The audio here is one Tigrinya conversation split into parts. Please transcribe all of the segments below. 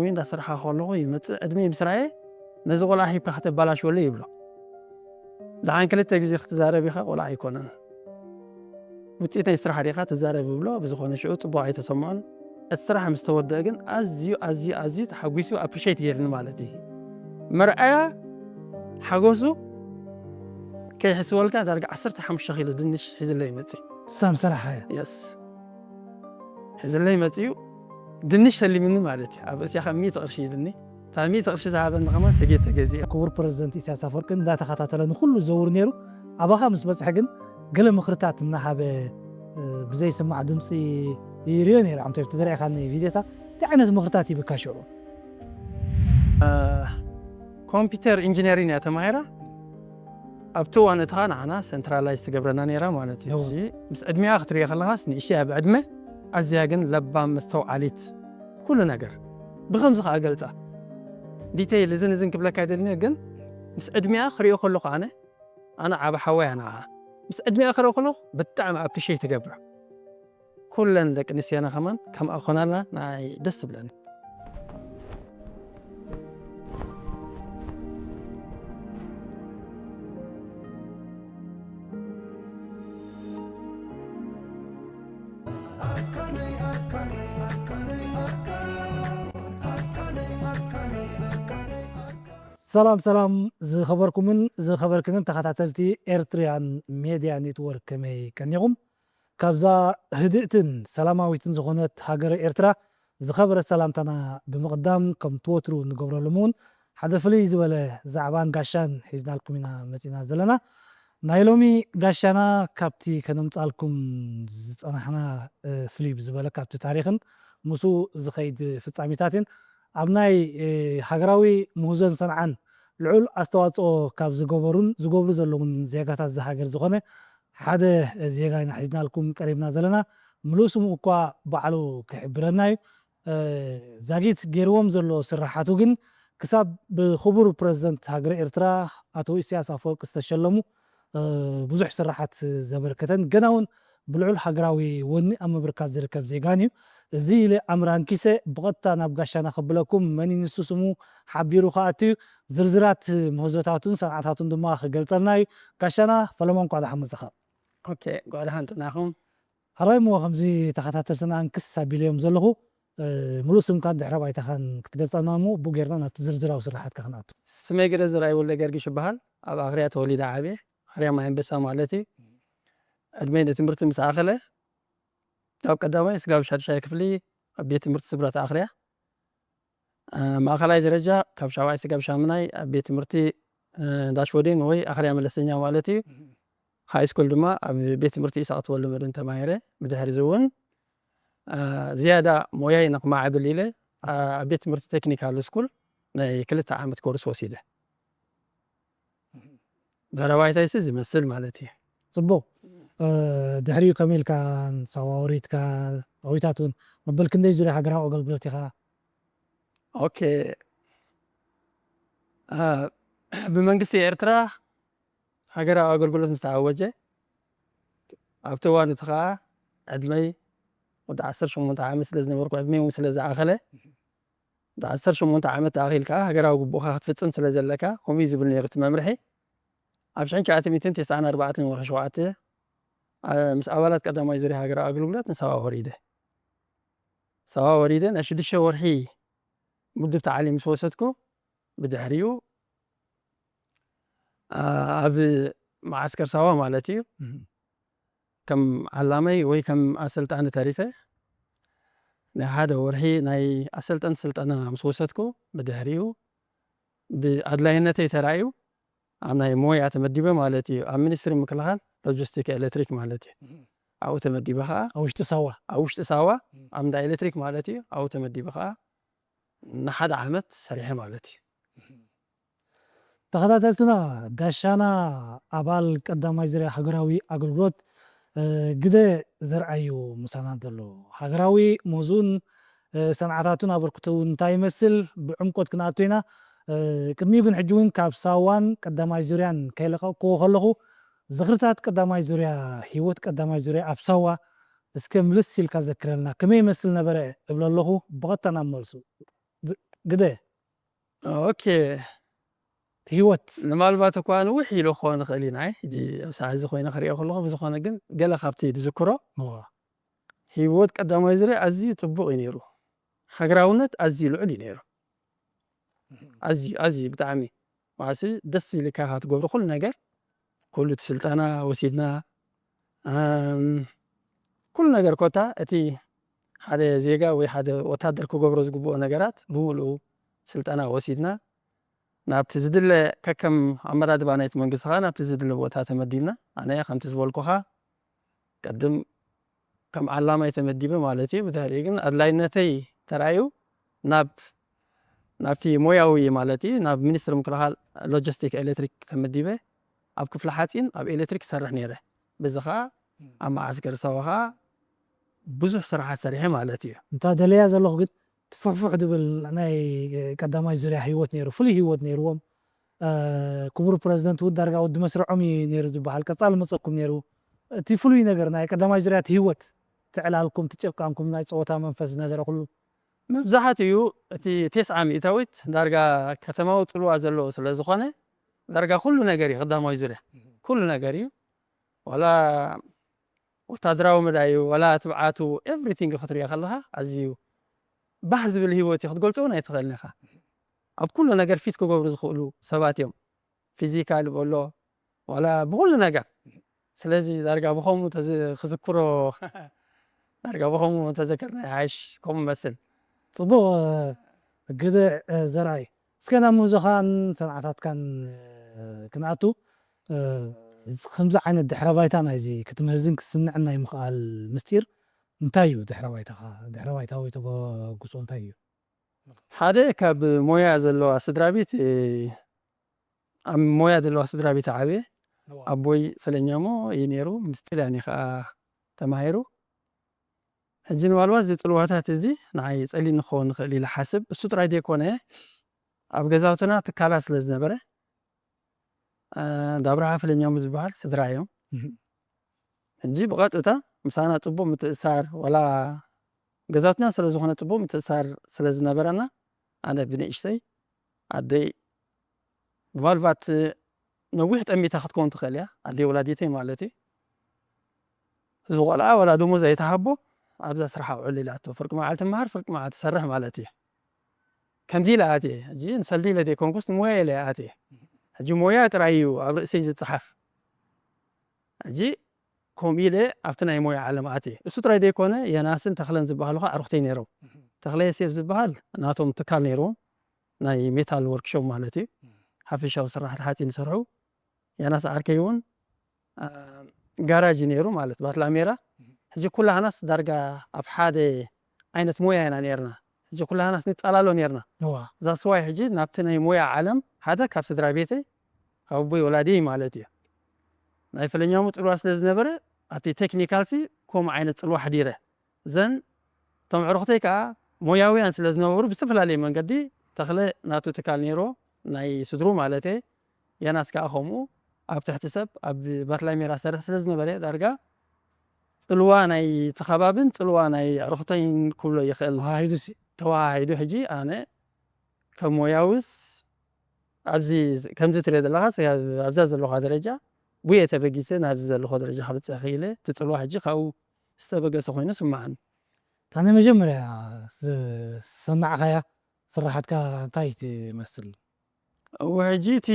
ወይ እንዳሰራሕካ ከለኹ ይመጽእ ዕድመ ምስ ረኣየ፣ ነዚ ቆልዓ ሂብካ ከተባላሽወለይ ይብሎ። ደሓን ክልተ ግዜ ክትዛረብ ኢኻ፣ ቆልዓ ኣይኮነን። ውጽኢት ናይ ስራሕ ዲኻ ትዛረብ ይብሎ። ብዝኾነ ሽዑ ጽቡቕ ኣይተሰምዖን። እቲ ስራሕ ምስ ተወደአ ግን ኣዝዩ፣ ኣዝዩ፣ ኣዝዩ ተሓጒሱ፣ ኣፕሪሼት ገይርኒ ማለት እዩ። መርኣያ ሓጎሱ ከይሕስወልካ ዳርጋ ዓሰርተ ሓሙሽተ ኪሎ ድንሽ ሒዝለይ መጽእ። ሳም ሰራሓ እያ። የስ። ሒዝለይ መጽዩ ድንሽ ሰሊምኒ ማለት እዩ። ኣብ ርእሲኣ ካብ ሚእቲ ቅርሺ ኢልኒ። እታ ሚእቲ ቅርሺ ዝሃበኒ ከማን ሰጌት ተገዚአ። ክቡር ፕረዚደንት ኢሳያስ ኣፈወርቂ እንዳተኸታተለ ንኹሉ ዘውር ነይሩ። ኣባኻ ምስ በጽሐ ግን ገለ ምኽርታት እናሃበ፣ እ፣ ብዘይስማዕ ድምፂ ይርዮ ነይረ። ኣንተ ኣብቲ ዘርኣኻኒ ቪድዮታት እንታይ ዓይነት ምኽርታት ሂብካ ሽዑ? እ፣ ኮምፒውተር ኢንጂነሪንግ እያ ተማሂራ። ኣብቲ እዋን እቲ ኸኣ ንዓና ሰንትራላይዝ ትገብረና ነይራ ማለት እዩ። እወ። እዚ ምስ ዕድሚኣ ክትሪኦ ከለኻስ ንእሽተይ እያ ብዕድመ፣ ኣዝያ ግን ለባም መስተውዓሊት ኩሉ ነገር። ብኸምዚ ኸኣ ገልጻ። ዲቴይል እዝን እዝን ክብለካ ኣይደልን እየ፣ ግን ምስ ዕድሚኣ ክሪኦ ከለኹ ኣነ፣ ኣነ ዓቢ ሓወይ እያ ንዓኣ። ምስ ዕድሚኣ ክሪኦ ከለኹ ብጣዕሚ ኣፕሪሼት ትገብራ። ኩለን ደቂ ኣንስትዮና ከማን ከምኣ ክኾናልና ንዓይ ደስ ትብለኒ። ሰላም ሰላም፣ ዝኸበርኩምን ዝኸበርክንን ተኸታተልቲ ኤርትሪያን ሜድያ ኔትወርክ፣ ከመይ ቀኒኹም? ካብዛ ህድእትን ሰላማዊትን ዝኾነት ሃገረ ኤርትራ ዝኸበረ ሰላምታና ብምቕዳም፣ ከም ትወትሩ ንገብረሎም እውን ሓደ ፍልይ ዝበለ ዛዕባን ጋሻን ሒዝናልኩም ኢና መጺና ዘለና። ናይ ሎሚ ጋሻና ካብቲ ከነምጻልኩም ዝጸናሕና፣ እ፣ ፍልይ ብዝበለ ካብቲ ታሪኽን ምስኡ ዝኸይድ ፍጻሜታትን ኣብ ናይ፣ እ፣ ሃገራዊ ምህዞን ሰንዓን ልዑል ኣስተዋጽኦ ካብ ዝገበሩን ዝገብሩ ዘለውን ዜጋታት እዛ ሃገር ዝኾነ ሓደ ዜጋ ኢና ሒዝናልኩም ቀሪብና ዘለና። ምሉእ ስሙ እኳ ባዕሉ ክሕብረና እዩ። እ፣ ዛጊት ገይርዎም ዘሎ ስራሓቱ ግን ክሳብ ብክቡር ፕረዚደንት ሃገረ ኤርትራ ኣቶ ኢሳያስ ኣፈወርቂ ዝተሸለሙ፣ እ፣ ብዙሕ ስራሓት ዘበርከተን ገና እውን ብልዑል ሃገራዊ ወኒ ኣብ ምብርካት ዝርከብ ዜጋን እዩ። እዚ ኢለ ኣምር ኣንኪሰ ብቐጥታ ናብ ጋሻና ከብለኩም፣ መን እዩ ንሱ ስሙ ሓቢሩ ክኣቱ እዩ። ዝርዝራት ምህዞታቱን ሰንዓታቱን ድማ ክገልጸልና እዩ። ጋሻና ፈለማ፣ እንኳዕ ደሓን መጻኻ። ኦኬ፣ እንኳዕ ደሓን ጥዕናኹም። ሕራይ እሞ ከምዚ ተኸታተልትና ኣንክስ ኣቢለዮም ዘለኹ፣ እ፣ ምሉእ ስምካን ድሕረ ባይታኻን ክትገልጸልና እሞ ብኡ ጌርና ናብቲ ዝርዝራዊ ስራሓትካ ክንኣቱ። ስመይ ገደ ዘርኣይ ወልደ ገርጊሽ ይበሃል። ኣብ ኣኽርያ ተወሊደ ዓብየ። ኣኽርያ ማይ ኣንበሳ ማለት እዩ። ዕድመይ ንትምህርቲ ምስ ኣኸለ፣ ካብ ቀዳማይ ስጋብ ሻድሻይ ክፍሊ ኣብ ቤት ትምህርቲ ስብራት ኣኽርያ። እ፣ ማእኸላይ ደረጃ ካብ ሻብዓይ ስጋብ ሻምናይ ኣብ ቤት ትምህርቲ፣ እ፣ ዳሽቦዴን ወይ ኣኽርያ መለሰኛ ማለት እዩ። ሃይ ስኩል ድማ ኣብ ቤት ትምህርቲ ኢሳቕ ተወልደ መድህን ተማሂረ። ብድሕሪ እዚ እውን፣ እ፣ ዝያዳ ሞያይ ንክማዕብል ኢለ፣ እ፣ ኣብ ቤት ትምህርቲ ቴክኒካል ስኩል ናይ ክልተ ዓመት ኮርስ ወሲደ። ዛረባይታይሲ ዝመስል ማለት እዩ። ጽቡቕ። እ፣ ድሕሪኡ ከመይ ኢልካ ሳዋ ወሪድካ? ኣዊታት እውን መበል ክንደይ ዙርያ ሃገራዊ ኣገልግሎት ኢኻ? ኦኬ። እ፣ ብመንግስቲ ኤርትራ ሃገራዊ ኣገልግሎት ምስ ተኣወጀ፣ ኣብቲ እዋን እቲ ኸኣ ዕድመይ ወዲ ዓሰርተ ሸሞንተ ዓመት ስለ ዝነበርኩ፣ ዕድመይ እውን ስለ ዝኣኸለ፣ ብ ዓሰርተ ሸሞንተ ዓመት ተኣኺልካ ሃገራዊ ግቡእካ ክትፍጽም ስለ ዘለካ፣ ከምኡ እዩ ዝብል ነይሩ እቲ መምርሒ። ኣብ ሽሕን ትሽዓተ ሚእትን ተስዓን ኣርባዕተን ወርሒ ሸውዓተ፣ ኣ፣ ምስ ኣባላት ቀዳማይ ዙርያ ሃገራዊ ኣገልግሎት ንሳዋ ወሪደ። ሳዋ ወሪደ ናይ ሽዱሽተ ወርሒ ምዱብ ታዕሊም ምስ ወሰድኩ፣ ብድሕሪኡ፣ ኣ፣ ኣብ መዓስከር ሳዋ ማለት እዩ፣ እህ። ከም ዓላመይ ወይ ከም ኣሰልጣኒ ተሪፈ፣ ናይ ሓደ ወርሒ ናይ ኣሰልጠንቲ ስልጠና ምስ ወሰድኩ፣ ብድሕሪኡ ብኣድላይነተይ ተራእዩ፣ ኣብ ናይ ሞያ ተመዲበ ማለት እዩ። ኣብ ሚኒስትሪ ምክልኻል ሎጂስቲክ ኤሌክትሪክ ማለት እዩ። እህ። ኣብኡ ተመዲበ ኸዓ፣ ኣብ ውሽጢ ሳዋ? ኣብ ውሽጢ ሳዋ፣ እህ። ኣብ እንዳ ኤሌክትሪክ ማለት እዩ። ኣብኡ ተመዲበ ኸዓ፣ ንሓደ ዓመት ሰሪሐ ማለት እዩ። እህ። ተኸታተልትና፣ ጋሻና ኣባል ቀዳማይ ዙርያ ሃገራዊ ኣገልግሎት፣ እ፣ ግደ ዘርኣዩ ምሳና ዘሎ። ሃገራዊ ምህዞኡን፣ እ፣ ሰንዓታቱን ኣበርክቶኡ እንታይ ይመስል? ብዕምቆት ክንኣቱ ኢና። እ፣ ቅድሚኡ ግን ሕጂ እውን ካብ ሳዋን ቀዳማይ ዙርያን ከይለቐቕክዎ ከለኹ፣ ዝኽርታት ቀዳማይ ዙርያ፣ ህይወት ቀዳማይ ዙርያ ኣብ ሳዋ እስከ ምልስ ኢልካ ዘክረልና። ከመይ ይመስል ነበረ እብል ኣለኹ፣ ብቐጥታ ናብ መልሱ። ግደ ኦኬ ህይወት ምናልባት እኳ ንውሕ ኢሉ ክኾን ይኽእል ኢና ሕጂ ኣብ ሰዓት እዚ ኮይነ ክሪኦ ከለኹ ብዝኾነ ግን ገለ ካብቲ ዝዝክሮ እዋ ህይወት ቀዳማይ ዙርያ ኣዝዩ ጽቡቕ እዩ ነይሩ። ሃገራውነት ኣዝዩ ልዑል እዩ ነይሩ። ኣዝዩ ኣዝዩ ብጣዕሚ ማለትሲ ደስ ኢልካ ኢኻ ትገብሮ ኩሉ ነገር ኩሉ እቲ ስልጠና ወሲድና ኣም፣ ኩሉ ነገር ኮታ እቲ ሓደ ዜጋ ወይ ሓደ ወታደር ክገብሮ ዝግብኦ ነገራት ብምሉኡ ስልጠና ወሲድና ናብቲ ዝድለ ከከም ኣመዳድባ ናይቲ መንግስቲ ከዓ ናብቲ ዝድለ ቦታ ተመዲብና ኣነ ከምቲ ዝበልኩኻ ቅድም ከም ዓላማይ ተመዲበ ማለት እዩ ብድሕሪኡ ግን ኣድላይነተይ ተራእዩ ናብ ናብቲ ሞያዊ ማለት እዩ ናብ ሚኒስትሪ ምክልኻል ሎጂስቲክ ኤሌክትሪክ ተመዲበ ኣብ ክፍሊ ሓፂን ኣብ ኤሌክትሪክ ሰርሕ ነይረ በዚ ከዓ ኣብ መዓስከር ሰባ ከዓ ብዙሕ ስራሓት ሰሪሐ ማለት እዩ እንታ ደለያ ዘለኹ ግን ትፍሕፉሕ ድብል ናይ ቀዳማይ ዙርያ ህይወት ነይሩ ፍሉይ ህይወት ነይርዎም ክቡር ፕረዚደንት እውን ዳርጋ ወዲ መስርዖም እዩ ነይሩ ዝበሃል ቀፃሊ መፀኩም ነይሩ እቲ ፍሉይ ነገር ናይ ቀዳማይ ዙርያ እቲ ህይወት ትዕላልኩም ትጨብቃንኩም ናይ ፀወታ መንፈስ ዝነበረ ኩሉ መብዛሕትኡ እቲ ቴስዓ ሚእታዊት ዳርጋ ከተማዊ ፅልዋ ዘለዎ ስለ ዝኾነ ዳርጋ ኩሉ ነገር እዩ ቀዳማዊ ዙርያ ኩሉ ነገር እዩ ዋላ ወታደራዊ መዳዩ ዋላ ትብዓቱ ኤቭሪቲንግ ክትሪኦ ከለኻ ኣዝዩ ባህ ዝብል ህይወት እዩ ክትገልፆ እውን ኣይትኽእልን ኢኻ ኣብ ኩሉ ነገር ፊት ክገብሩ ዝኽእሉ ሰባት እዮም ፊዚካል በሎ ዋላ ብኩሉ ነገር ስለዚ ዳርጋ ብኸምኡ ተዝ- ክዝክሮ ዳርጋ ብኸምኡ ተዘከርና ይሓይሽ ከምኡ መስል ፅቡቅ ግደ ዘርኣይ እስከ ናብ ምህዞኻን ሰንዓታትካን ክንኣቱ ከምዚ ዓይነት ድሕረ ባይታ ናይዚ ክትምህዝን ክትስንዕን ናይ ምኽኣል ምስጢር እንታይ እዩ ድሕረ ባይታኻ ድሕረ ባይታ ወይ ተበግሶ እንታይ እዩ ሓደ ካብ ሞያ ዘለዋ ስድራ ቤት ኣብ ሞያ ዘለዋ ስድራ ቤት ዓብየ ኣቦይ ፈለኛሞ እዩ ነይሩ ምስ ጥልያን እዩ ከዓ ተማሂሩ ሕጂ ንባልባት እዚ ፅልዋታት እዚ ንዓይ ፀሊእ ንክኸውን ንኽእል ኢለ ሓስብ እሱ ጥራይ ዘይኮነ ኣብ ገዛውትና ትካላት ስለ ዝነበረ ዳብርሃ ፈለኛሞ ዝበሃል ስድራ እዮም ሕጂ ብቐጥታ ምሳና ፅቡቅ ምትእሳር ዋላ ገዛውትና ስለ ዝኾነ ፅቡቅ ምትእሳር ስለ ዝነበረና ኣነ ብንእሽተይ ኣደይ ምናልባት ነዊሕ ጠሚታ ክትከውን ትኽእል እያ ኣደይ ወላዲተይ ማለት እዩ እዚ ቆልዓ ወላ ደሞዝ ኣይትሃቦ ኣብዛ ስራሕ ኣውዕል ኢላቶ ፍርቂ መዓልቲ መሃር ፍርቂ መዓልቲ ትሰርሕ ማለት እዩ ከምዚ ኢለ ኣትየ ሕጂ ንሰልዲ ኢለ ዘይኮንኩስ ንሞያ ኢለ እየ ኣትየ ሕጂ ሞያ ጥራይ እዩ ኣብ ርእሰይ ዝፀሓፍ ሕጂ ከምኡ ኢለ ኣብቲ ናይ ሞያ ዓለም ኣትየ እሱ ጥራይ ዘይኮነ የናስን ተኽለን ዝበሃሉ ከዓ ኣዕሩኽተይ ነይሮም ተኽለ የሴፍ ዝበሃል ናቶም ትካል ነይርዎም ናይ ሜታል ወርክሾፕ ማለት እዩ ሓፈሻዊ ስራሕቲ ሓፂን ዝሰርሑ የናስ ዓርከይ እውን ጋራጅ ነይሩ ማለት ባትላሜራ ሕጂ ኩላህናስ ዳርጋ ኣብ ሓደ ዓይነት ሞያ ኢና ነርና ሕጂ ኩላህናስ ንፃላሎ ነርና እዋ ዛስዋይ ሕጂ ናብቲ ናይ ሞያ ዓለም ሓደ ካብ ስድራ ቤተይ ካብ ኣቦይ ወላዲይ ማለት እዩ ናይ ፈለኛሙ ፅልዋ ስለ ዝነበረ ኣብቲ ቴክኒካልሲ ከምኡ ዓይነት ፅልዋ ሓዲረ ዘን እቶም ዕሩኽተይ ከዓ ሞያውያን ስለ ዝነበሩ ብዝተፈላለየ መንገዲ ተኽለ ናቱ ትካል ነይሮ ናይ ስድሩ ማለተ የናስ ከዓ ከምኡ ኣብ ትሕቲ ሰብ ኣብ ባትላሜራ ሰርሕ ስለ ዝነበረ ዳርጋ ፅልዋ ናይ ተኸባብን ፅልዋ ናይ ዕሩኽተይን ክብሎ ይኽእል ተዋሂዱ ሲ ተዋሂዱ ሕጂ ኣነ ከም ሞያውስ ኣብዚ ከምዚ ትሪኦ ዘለኻ ኣብዛ ዘለኻ ደረጃ ጉየ ተበጊሰ ናብዚ ዘለኹ ደረጃ ክብፅእ ክኢለ እቲ ፅልዋ ሕጂ ካብኡ ዝተበገሰ ኮይኑ ስማዓኒ እታ ናይ መጀመርያ ዝሰማዕኻያ ስራሓትካ እንታይ ትመስል እወ ሕጂ እቲ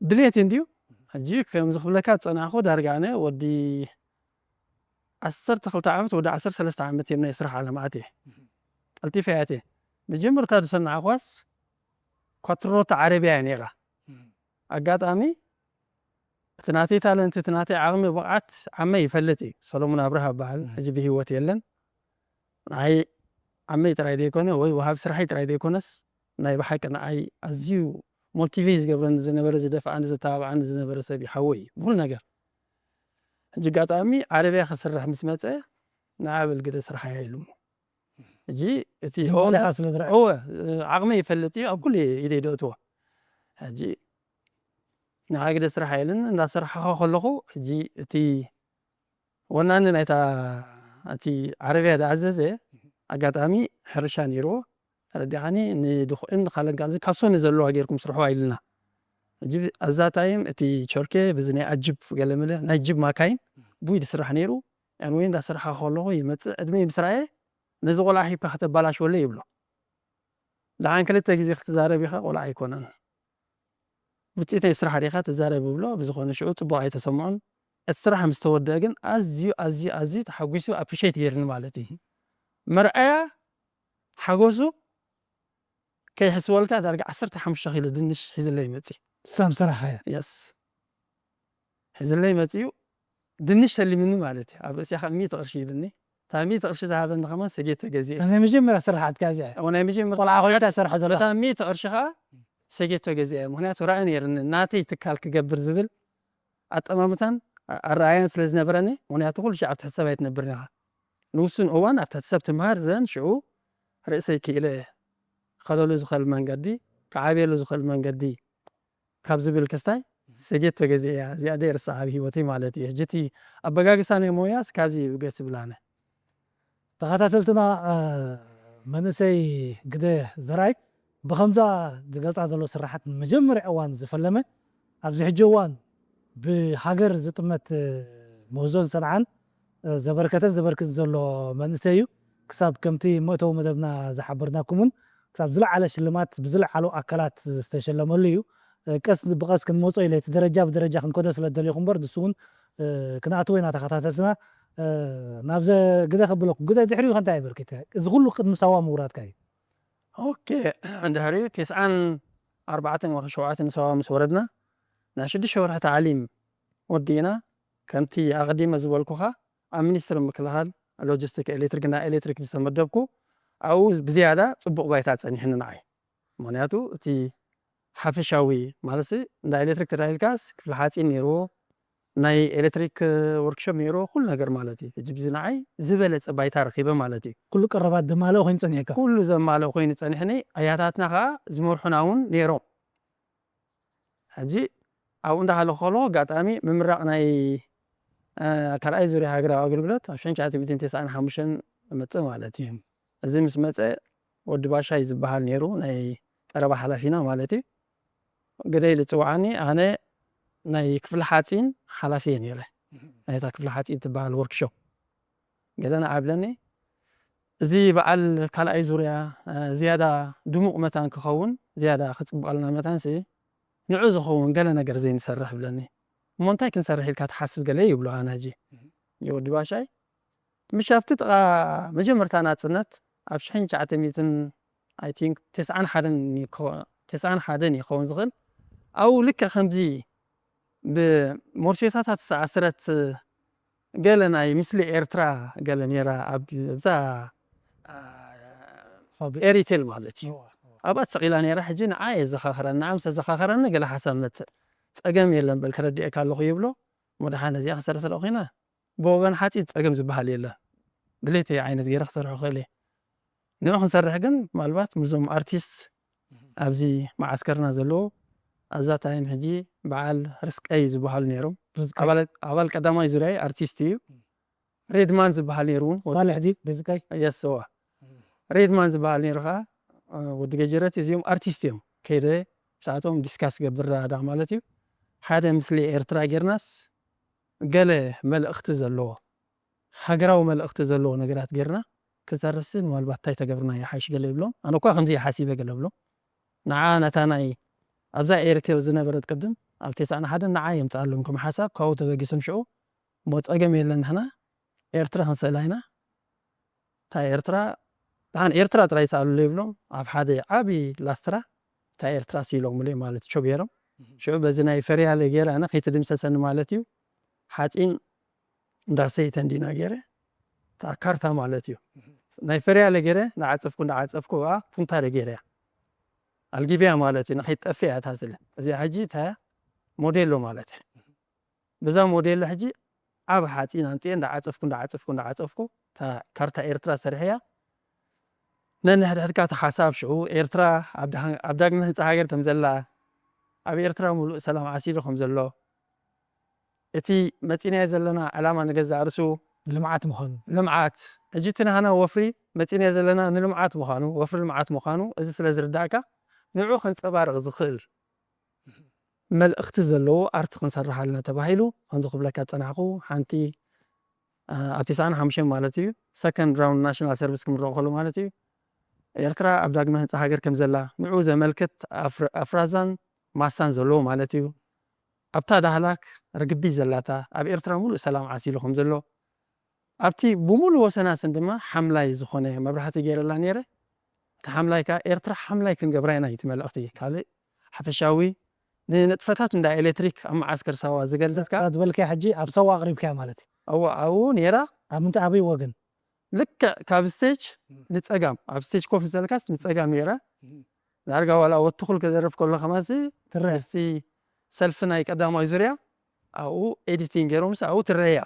ድሌት እንድዩ ሕጂ ከምዚ ክብለካ ዝፀናዕኹ ዳርጋ ኣነ ወዲ ዓሰርተ ክልተ ዓመት ወዲ ዓሰርተ ሰለስተ ዓመት እዮም ናይ ስራሕ ዓለም ኣትየ ቀልጢፈ ኣትየ መጀመርታ ዝሰናዕኳስ ኳትሮታ ዓረብያ እያ ነይራ ኣጋጣሚ እቲ ናተይ ታለንት እቲ ናተይ ዓቕሚ ብቕዓት ዓመ ይፈልጥ እዩ ሰሎሙን ኣብርሃ በሃል ሕጂ ብህይወት የለን ንዓይ ዓመይ ጥራይ ዘይኮነ ወይ ወሃብ ስራሐይ ጥራይ ዘይኮነስ ናይ ብሓቂ ንዓይ ኣዝዩ ሞቲቬት ዝገብረኒ ዝነበረ ዝደፍኣኒ ዘተባብዓኒ ዝነበረ ሰብ እዩ ሓወይ እዩ ብኩሉ ነገር ሕጂ ኣጋጣሚ ዓረብያ ክስራሕ ምስ መፀ ንዓብል ግደ ስራሕ እያ ኢሉ ሕጂ እቲ ዝመልኣ ስለ ዝረአ እወ ዓቕመ ይፈልጥ እዩ ኣብ ኩሉ ኢደ ይደእትዎ ሕጂ ንዓይ ግደ ስራሕ ኣይልን እንዳሰራሕኻ ከለኹ ሕጂ እቲ ወናኒ ናይታ እቲ ዓረብያ ዝኣዘዘ ኣጋጣሚ ሕርሻ ነይርዎ። ተረዲኻኒ? ንድኹዕን ንኻለንጋን ካብ ሶኒ ዘለዋ ጌርኩም ስርሕዋ ኢልና። ሕጂ ኣዛታይም እቲ ቸርኬ ብዚ ናይ ኣጅብ ገለ መለ ናይ ጅብ ማካይን ቡይ ዝስራሕ ነይሩ። ያን ወይ እንዳስርሓ ከለኹ ይመጽእ ዕድመ ምስ ረኣየ ነዚ ቆልዓ ሂብካ ከተባላሽወለይ ይብሎ። ደሓን ክልተ ግዜ ክትዛረብ ኢኻ፣ ቆልዓ ኣይኮነን። ውፅኢት ናይ ስራሕ ዲኻ ትዛረብ ይብሎ። ብዝኾነ ሽዑ ፅቡቕ ኣይተሰምዖን። እቲ ስራሕ ምስ ተወደአ ግን ኣዝዩ ኣዝዩ ኣዝዩ ተሓጒሱ ኣፕሪሼት ገይርኒ ማለት እዩ። መርኣያ ሓጎሱ ከይሕስበልካ ዳርጋ ዓሰርተ ሓሙሽተ ኪሎ ድንሽ ሒዝለይ መፂ። ሳም ስራሕያ የስ ሒዝለይ መፂኡ። ድንሽ ተሊምኒ ማለት እዩ። ኣብ ርእሲያ ከዓ ሚእቲ ቅርሺ ይብኒ። እታ ሚእቲ ቅርሺ ዝሃበኒ ከማን ሰጌቶ ገዚአ። ናይ መጀመርያ ስራሓትካ እዚኣ እሞ ናይ መጀመርያ ቆልዓ ኮይንካ ትሰርሖ ዘለካ በታ ሚእቲ ቅርሺ ከዓ ሰጌቶ ገዚአ። ምክንያቱ ራእይ ነይርኒ ናተይ ትካል ክገብር ዝብል ኣጠማምታን ኣረኣያን ስለ ዝነበረኒ። ምክንያቱ ኩሉ ሻዕ ኣብቲ ሕሰብ ኣይትነብርን ኢኻ። ንውሱን እዋን ኣብቲ ሕሰብ ትምሃር ዘን ሽዑ ርእሰይ ክኢለ ከለሉ ዝኽእል መንገዲ ክዓብየሉ ዝኽእል መንገዲ ካብ ዝብል ክስታይ ሰጌቶ ገዚአ እያ። እዚኣ ደይ ርስዓ ኣብ ህይወተይ ማለት እዩ። ሕጂ እቲ ኣበጋግሳ ናይ ሞያስ ካብዚ እዩ ገስ ብላነ። ተኸታተልትና መንእሰይ ግደ ዘርኣይ ብኸምዛ ዝገልፃ ዘሎ ስራሓት መጀመርያ እዋን ዝፈለመ ኣብዚ ሕጂ እዋን ብሃገር ዝጥመት ምህዞን ሰንዓን ዘበርከተን ዘበርክት ዘሎ መንእሰይ እዩ። ክሳብ ከምቲ መእተዊ መደብና ዝሓበርናኩምን ክሳብ ዝለዓለ ሽልማት ብዝለዓሉ ኣካላት ዝተሸለመሉ እዩ። ቀስ ብቐስ ክንመጾ ኢለ እቲ ደረጃ ብደረጃ ክንከዶ ስለ ደለኹ እምበር ንሱ እውን ክንኣትዎ ኢና ተኸታተልትና። ናብዘ ግደ ከብለኩም ግደ ድሕሪኡ ከንታይ በርኪተ እዚ ኩሉ ቅድሚ ሳዋ ምውራድካ እዩ። ኦኬ እንድሕሪ ተስዓን ኣርባዕተን ወይ ሸውዓተን ሰባ ምስ ወረድና ናይ ሽዱሽተ ወርሒ ታዕሊም ወዲእና ከምቲ ኣቐዲመ ዝበልኩኻ ኣብ ሚኒስትሪ ምክልኻል ሎጂስቲክ ኤሌክትሪክ እና ኤሌክትሪክ ዝተመደብኩ ኣብኡ ብዝያዳ ፅቡቕ ባይታ ፀኒሕኒ ንዓይ። ምክንያቱ እቲ ሓፈሻዊ ማለት እንዳ ኤሌክትሪክ ተዳሂልካስ ክፍሊ ሓፂን ነይርዎ ናይ ኤሌክትሪክ ወርክሾፕ ነይርዎ ኩሉ ነገር ማለት እዩ። ሕጂ ብዚ ንዓይ ዝበለፀ ባይታ ረኪበ ማለት እዩ። ኩሉ ቀረባት ዘማልኦ ኮይኑ ፀኒሕካ። ኩሉ ዘማልኦ ኮይኑ ፀኒሕኒ። ኣያታትና ከዓ ዝመርሑና እውን ነይሮም። ሕጂ ኣብኡ እንዳሃለኩ ከለኩ ኣጋጣሚ ምምራቕ ናይ ካልኣይ ዙርያ ሃገራዊ ኣገልግሎት ኣብ ሽሕን ትሽዓተ ሚእትን ተስዓን ሓሙሽተን መፅእ ማለት እዩ። እዚ ምስ መፀ ወዲ ባሻይ ዝበሃል ነይሩ ናይ ቀረባ ሓላፊና ማለት እዩ። ግደይ ዝፅውዓኒ ኣነ ናይ ክፍሊ ሓፂን ሓላፊ እየ ነይረ። ናይታ ክፍሊ ሓፂን ትበሃል ወርክሾፕ ገለ ንዓብለኒ እዚ በዓል ካልኣይ ዙርያ ዝያዳ ድሙቕ መታን ክኸውን ዝያዳ ክፅብቐልና መታን ሲ ንዑ ዝኸውን ገለ ነገር ዘይንሰርሕ ብለኒ። እሞ እንታይ ክንሰርሕ ኢልካ ትሓስብ ገለ ይብሎ ኣነ ሕጂ የወዲ ባሻይ ምሻፍቲ ጥቓ መጀመርታ ናፅነት ኣብ ሽሕን ትሽዓተ ሚእትን ኣይ ቲንክ ተስዓን ሓደን ይኮ- ተስዓን ሓደን ይኸውን ዝኽእል ኣብኡ ልክዕ ከምዚ ብሞርሴታታት ዝተኣስረት ገለ ናይ ምስሊ ኤርትራ ገለ ነይራ ኣብ እዛ ኤሪቴል ማለት እዩ ኣብኣ ተሰቒላ ነይራ ሕጂ ንዓ የዘኻኽረኒ ንዓ ምስ ተዘኻኽረኒ ገለ ሓሳብ መፅእ ፀገም የለን በል ክረድኤካ ኣለኹ ይብሎ መድሓን እዚኣ ክሰርሕ ስለ ኮይና ብወገን ሓፂን ፀገም ዝበሃል የለን ድሌተይ ዓይነት ገይረ ክሰርሖ ክእል እየ ንዑ ክንሰርሕ ግን ምናልባት ምስዞም ኣርቲስት ኣብዚ መዓስከርና ዘለዎ ኣብዛ ታይም ሕጂ በዓል ርስቀይ ዝበሃሉ ነይሮም ኣባል ቀዳማይ ዙርያ ኣርቲስት እዩ ሬድማን ዝበሃል ነይሩ እውን ባል ሕጂ ርስቀይ የስዋ ሬድማን ዝበሃል ነይሩ ከዓ ወዲ ገጀረት እዚኦም ኣርቲስት እዮም ከይደ ብሰዓቶም ዲስካስ ገብር ዳ ማለት እዩ ሓደ ምስሊ ኤርትራ ጌርናስ ገለ መልእኽቲ ዘለዎ ሃገራዊ መልእኽቲ ዘለዎ ነገራት ጌርና ክንሰርሕሲ ምናልባት እንታይ ተገብርና ይሓይሽ ገለ ይብሎም ኣነ እኳ ከምዚ ይሓሲበ ገለ ብሎም ንዓ ነታ ናይ ኣብዛ ኤርትር ዝነበረት ቅድም ኣብ ተስዓን ሓደን ንዓ የምፅኣሎም ከም ሓሳብ ካብኡ ተበጊሶም ሽዑ እሞ ፀገም የለን ንሕና ኤርትራ ክንስእላ ኢና እታ ኤርትራ ደሓን ኤርትራ ጥራይ ይስኣሉለይ ይብሎም ኣብ ሓደ ዓብዪ ላስትራ እታ ኤርትራ ስኢሎምለይ ማለት ቸው ገይሮም ሽዑ በዚ ናይ ፈርያለ ገይረ ኣነ ከይትድምሰሰኒ ማለት እዩ ሓፂን እንዳሰይተ እንዲና ገይረ እታ ካርታ ማለት እዩ ናይ ፈርያለ ገይረ እንዳዓፀፍኩ እንዳዓፀፍኩ ብኣ ፑንታ ደ ገይረ እያ ኣልጊብያ ማለት እዩ ንኸይትጠፍእ እያ እታ ስለ እዚኣ ሕጂ እታ ሞዴሎ ማለት እያ በዛ ሞዴሎ ሕጂ ዓብ ሓፂን ኣምፅኤ እንዳዓፀፍኩ እንዳዓፀፍኩ እንዳዓፀፍኩ እታ ካርታ ኤርትራ ሰሪሐያ ነንሕድሕድካ እቲ ሓሳብ ሽዑ ኤርትራ ኣብ ዳግመ ህንፃ ሃገር ከም ዘላ ኣብ ኤርትራ ሙሉእ ሰላም ዓሲሉ ከም ዘሎ እቲ መፂናዮ ዘለና ዕላማ ንገዛእ ርእሱ ልምዓት ምዃኑ። ልምዓት። ሕጂ እቲ ናህና ወፍሪ መፂና ዘለና ንልምዓት ምዃኑ፣ ወፍሪ ልምዓት ምዃኑ እዚ ስለ ዝርዳእካ ንዑ ከንፀባርቕ ዝኽእል መልእኽቲ ዘለዎ ኣርት ክንሰርሕ ኣለና ተባሂሉ ከምዚ ክብለካ ዝፀናሕኩ ሓንቲ ኣብ ተስዓን ሓሙሽተን ማለት እዩ ሰከንድ ራውንድ ናሽናል ሰርቪስ ክምረቕ ከሎ ማለት እዩ ኤርትራ ኣብ ዳግመ ህንፃ ሃገር ከም ዘላ ንዑ ዘመልክት ኣፍራዛን ማሳን ዘለዎ ማለት እዩ ኣብታ ዳህላክ ርግቢት ዘላታ ኣብ ኤርትራ ሙሉእ ሰላም ዓሲሉ ከም ዘሎ ኣብቲ ብሙሉ ወሰናስን ድማ ሓምላይ ዝኾነ መብራህቲ ገይረላ ነይረ እቲ ሓምላይ ከዓ ኤርትራ ሓምላይ ክንገብራ ኢና እዩ እቲ መልእኽቲ ካልእ ሓፈሻዊ ንንጥፈታት እንዳ ኤሌክትሪክ ኣብ መዓስከር ሳዋ ዝገልጽካ ዝበልካያ ሕጂ ኣብ ሰዋ ኣቕሪብካያ ማለት እዩ ኣዎ ኣብኡ ነይራ ኣብ ምንታይ ኣበይ ወገን ልክዕ ካብ ስቴጅ ንጸጋም ኣብ ስቴጅ ኮፍ ዘለካስ ንጸጋም ነይራ ዳርጋ ዋላ ወትኹል ክዘርፍ ከሎ ከማዚ ትረአ ምስቲ ሰልፊ ናይ ቀዳማዊ ዙርያ ኣብኡ ኤዲቲንግ ገይሮምስ ኣብኡ ትረያ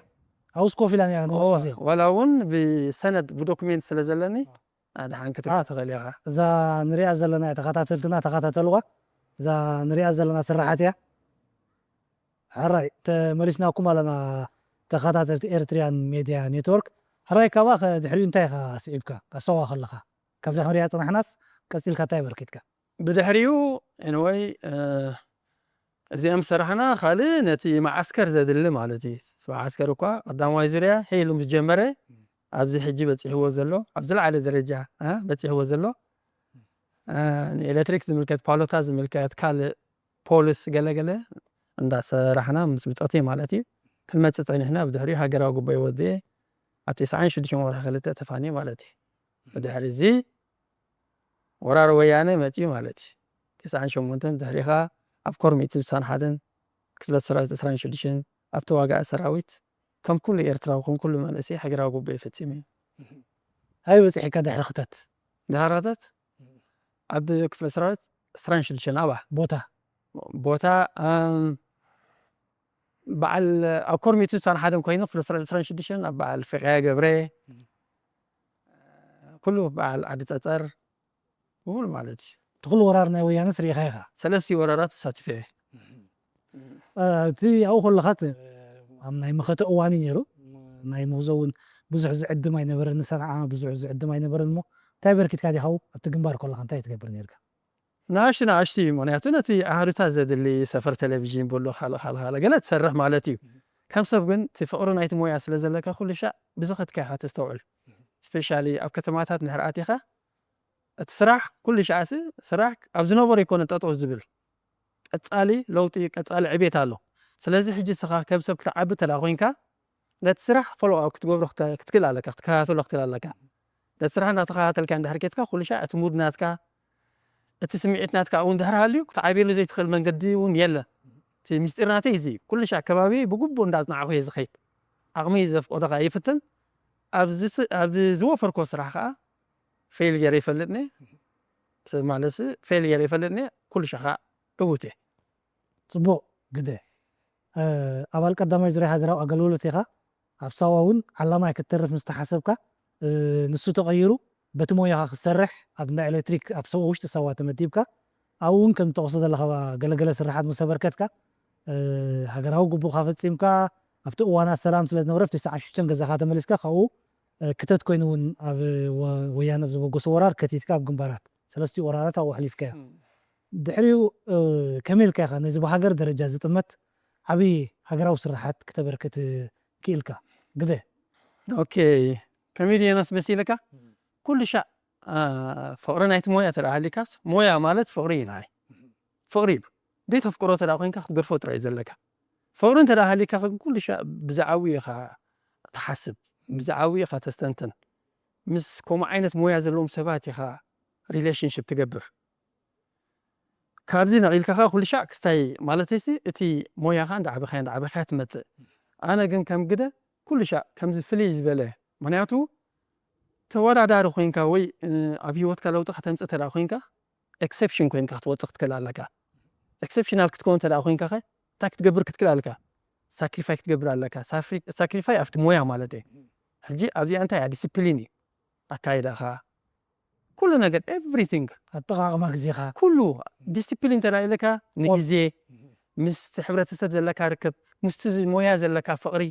ኣብኡስ ኮፍ ኢላ ነይራ ንወ- ግዜ ዋላ እውን ብሰነድ ብዶኩሜንት ስለ ዘለኒ ኣድሓን ክትብል ትኽእል ኢኻ እዛ ንሪኣ ዘለና እያ ተኸታተልትና ተኸታተልዋ እዛ ንሪኣ ዘለና ስራሓት እያ ሕራይ ተመሊስናኩም ኣለና ተኸታተልቲ ኤርትሪያን ሜድያ ኔትወርክ ሕራይ ካባኸ ድሕሪኡ እንታይ ኢኻ ስዒብካ ኣብ ሰዋ ከለኻ ካብዛ ክንሪኣ ፅናሕናስ ቀፂልካ እንታይ በርኪትካ ብድሕሪኡ ኤንወይ እዚኦም ሰራሕና ካልእ ነቲ መዓስከር ዘድሊ ማለት እዩ መዓስከር እኳ ቀዳማይ ዙርያ ሄሉ ምስ ጀመረ ኣብዚ ሕጂ በፂሕዎ ዘሎ ኣብ ዝለዓለ ደረጃ እ፣ በፂሕዎ ዘሎ እ፣ ንኤሌክትሪክ ዝምልከት ፓሎታ ዝምልከት ካልእ ፖሊስ ገለገለ እንዳሰራሕና ምስ ብፆተይ ማለት እዩ ክንመፅእ ፀኒሕና ብድሕሪኡ ሃገራዊ ጉባኤ ወድየ ኣብ ተስዓን ሽዱሽተን ወርሒ ክልተ ተፋንየ ማለት እዩ ብድሕሪ እዚ ወራር ወያነ መፅዩ ማለት እዩ ተስዓን ሸሞንተን ድሕሪኻ ኣብ ኮር ሚእትን ስሳን ሓደን ክፍለ ሰራዊት ዕስራን ሽዱሽተን ኣብ ተዋጋኢ ሰራዊት ከም ኩሉ ኤርትራዊ ከም ኩሉ መንእሰይ ሃገራዊ ጉባኤ ፈፂሙ እዩ ኣበይ በፂሕካ ድሕሪ ክተት ዳህራታት ኣብ ክፍለ ሰራዊት ዕስራን ሽዱሽተን ኣባ ቦታ ቦታ ኣም፣ በዓል ኣብ ኮርሚቱ ሳን ሓደን ኮይኑ ክፍለ ሰራዊት ዕስራን ሽዱሽተን ኣብ በዓል ፍቅያ ገብረ ኩሉ በዓል ዓዲ ፀፀር ብሙሉ ማለት እዩ እቲ ኩሉ ወራር ናይ ወያነስ ርኢኻ ኢኻ ሰለስቲ ወራራት ተሳቲፈ እየ እ፣ እቲ ኣብኡ ከለኻ እቲ ኣብ ናይ መኸተ እዋን እዩ ነይሩ ናይ ምህዞ እውን ብዙሕ ዝዕድም ኣይነበረን ንሰንዓ ብዙሕ ዝዕድም ኣይነበረን እሞ እንታይ በርኪትካ ዲኻው ኣብቲ ግንባር ከለኻ እንታይ ትገብር ነርካ ንኣሽቱ ንኣሽቱ እዩ ምክንያቱ ነቲ ኣህዱታት ዘድሊ ሰፈር ቴሌቪዥን ብሎ ካልእ ካልእ ካልእ ገለ ትሰርሕ ማለት እዩ ከም ሰብ ግን እቲ ፍቅሪ ናይቲ ሞያ ስለ ዘለካ ኩሉ ሻዕ ብዝኸትካ ኢኻ ተስተውዕል ስፔሻሊ ኣብ ከተማታት እንድሕር ኣቲኻ እቲ ስራሕ ኩሉ ሻዕሲ ስራሕ ኣብ ዝነበሮ ይኮነ ጠጠው ዝብል ቀፃሊ ለውጢ ቀፃሊ ዕቤት ኣሎ ስለዚ ሕጂ ስኻ ከም ሰብ ክትዓቢ ተዳ ኮይንካ ነቲ ስራሕ ፎሎ ኣፕ ክትገብሮ ክትክእል ኣለካ ክትከታተሎ ክትክእል ኣለካ ነቲ ስራሕ እናተኸታተልካ እንድሕር ኬትካ ኩሉ ሻዕ እቲ ሙድ ናትካ እቲ ስምዒት ናትካ እውን ድሕር ሃልዩ ክትዓብየሉ ዘይትኽእል መንገዲ እውን የለን እቲ ምስጢር ናተይ እዚ ኩሉ ሻዕ ከባቢ ብግቡእ እንዳፅናዕኹ እየ ዝኸይድ ዓቕሚ ዘፍቆዶ ከዓ ይፍትን ኣብ ዝወፈርኮ ስራሕ ከዓ ፌል ገይረ ይፈልጥኒ ማለትሲ ፌል ገይረ ይፈልጥኒ ኩሉ ሻዕ ከዓ ዕውት እየ ፅቡቕ ግደ ኣባል ቀዳማይ ዙርያ ሃገራዊ ኣገልግሎት ኢኻ ኣብ ሳዋ እውን ዓላማይ ክትተርፍ ምስ ተሓሰብካ ንሱ ተቐይሩ በቲ ሞያኻ ክትሰርሕ ኣብ እንዳ ኤሌክትሪክ ኣብ ሰው ውሽጢ ሳዋ ተመዲብካ ኣብኡ እውን ከም ተቕሶ ዘለኻ ገለገለ ስራሓት ምስ ኣበርከትካ ሃገራዊ ግቡእካ ፈፂምካ ኣብቲ እዋናት ሰላም ስለ ዝነበረ ኣብ ተስዓን ሽዱሽተን ገዛኻ ተመሊስካ ካብኡ ክተት ኮይኑ እውን ኣብ ወያነ ኣብ ዘበገሶ ወራር ከቲትካ ኣብ ግንባራት ሰለስቲኡ ወራራት ኣብኡ ኣሕሊፍካዮ ድሕሪኡ ከመይ ኢልካ ኢኻ ነዚ ብሃገር ደረጃ ዝጥመት ዓብዪ ሃገራዊ ስራሓት ክተበርክት ክኢልካ ግደ ኦኬ ከመይ ድየ ነስ መሲልካ ኩሉ ሻዕ ፍቕሪ ናይቲ ሞያ ተደኣ ሃሊካስ ሞያ ማለት ፍቕሪ እዩ ንዓይ ፍቕሪ እዩ ዘይተፍቅሮ ተደኣ ኮይንካ ክትገድፎ ጥራይ እዩ ዘለካ ፍቕሪ እንተ ደኣ ሃሊካ ግን ኩሉ ሻዕ ብዛዕባኡ ኢኻ ትሓስብ ብዛዕባኡ ኢኻ ተስተንትን ምስ ከምኡ ዓይነት ሞያ ዘለዎም ሰባት ኢኻ ሪሌሽንሽፕ ትገብር ካብዚ ነቒልካ ከዓ ኩሉ ሻዕ ክስታይ ማለተይሲ እቲ ሞያኻ እንዳዓበኻያ እንዳዓበኻያ ትመፅእ ኣነ ግን ከም ግደ ኩሉ ሻዕ ከምዚ ፍልይ ዝበለ ምክንያቱ ተወዳዳሪ ኮይንካ ወይ ኣብ ህይወትካ ለውጢ ከተምፅእ ተዳ ኮይንካ ኤክሰፕሽን ኮይንካ ክትወፅእ ክትክእል ኣለካ ኤክሰፕሽናል ክትከውን ተዳ ኮይንካ ከ እንታይ ክትገብር ክትክእል ኣለካ ሳክሪፋይ ክትገብር ኣለካ ሳክሪፋይ ኣብቲ ሞያ ማለት እዩ ሕጂ ኣብዚኣ እንታይ እያ ዲስፕሊን እዩ ኣካይዳኻ ኩሉ ነገር ኤቭሪቲንግ ኣጠቓቕማ ግዜኻ ኩሉ ዲስፕሊን ተላኢለካ ንግዜ ምስቲ ሕብረተሰብ ዘለካ ርክብ ምስቲ ሞያ ዘለካ ፍቕሪ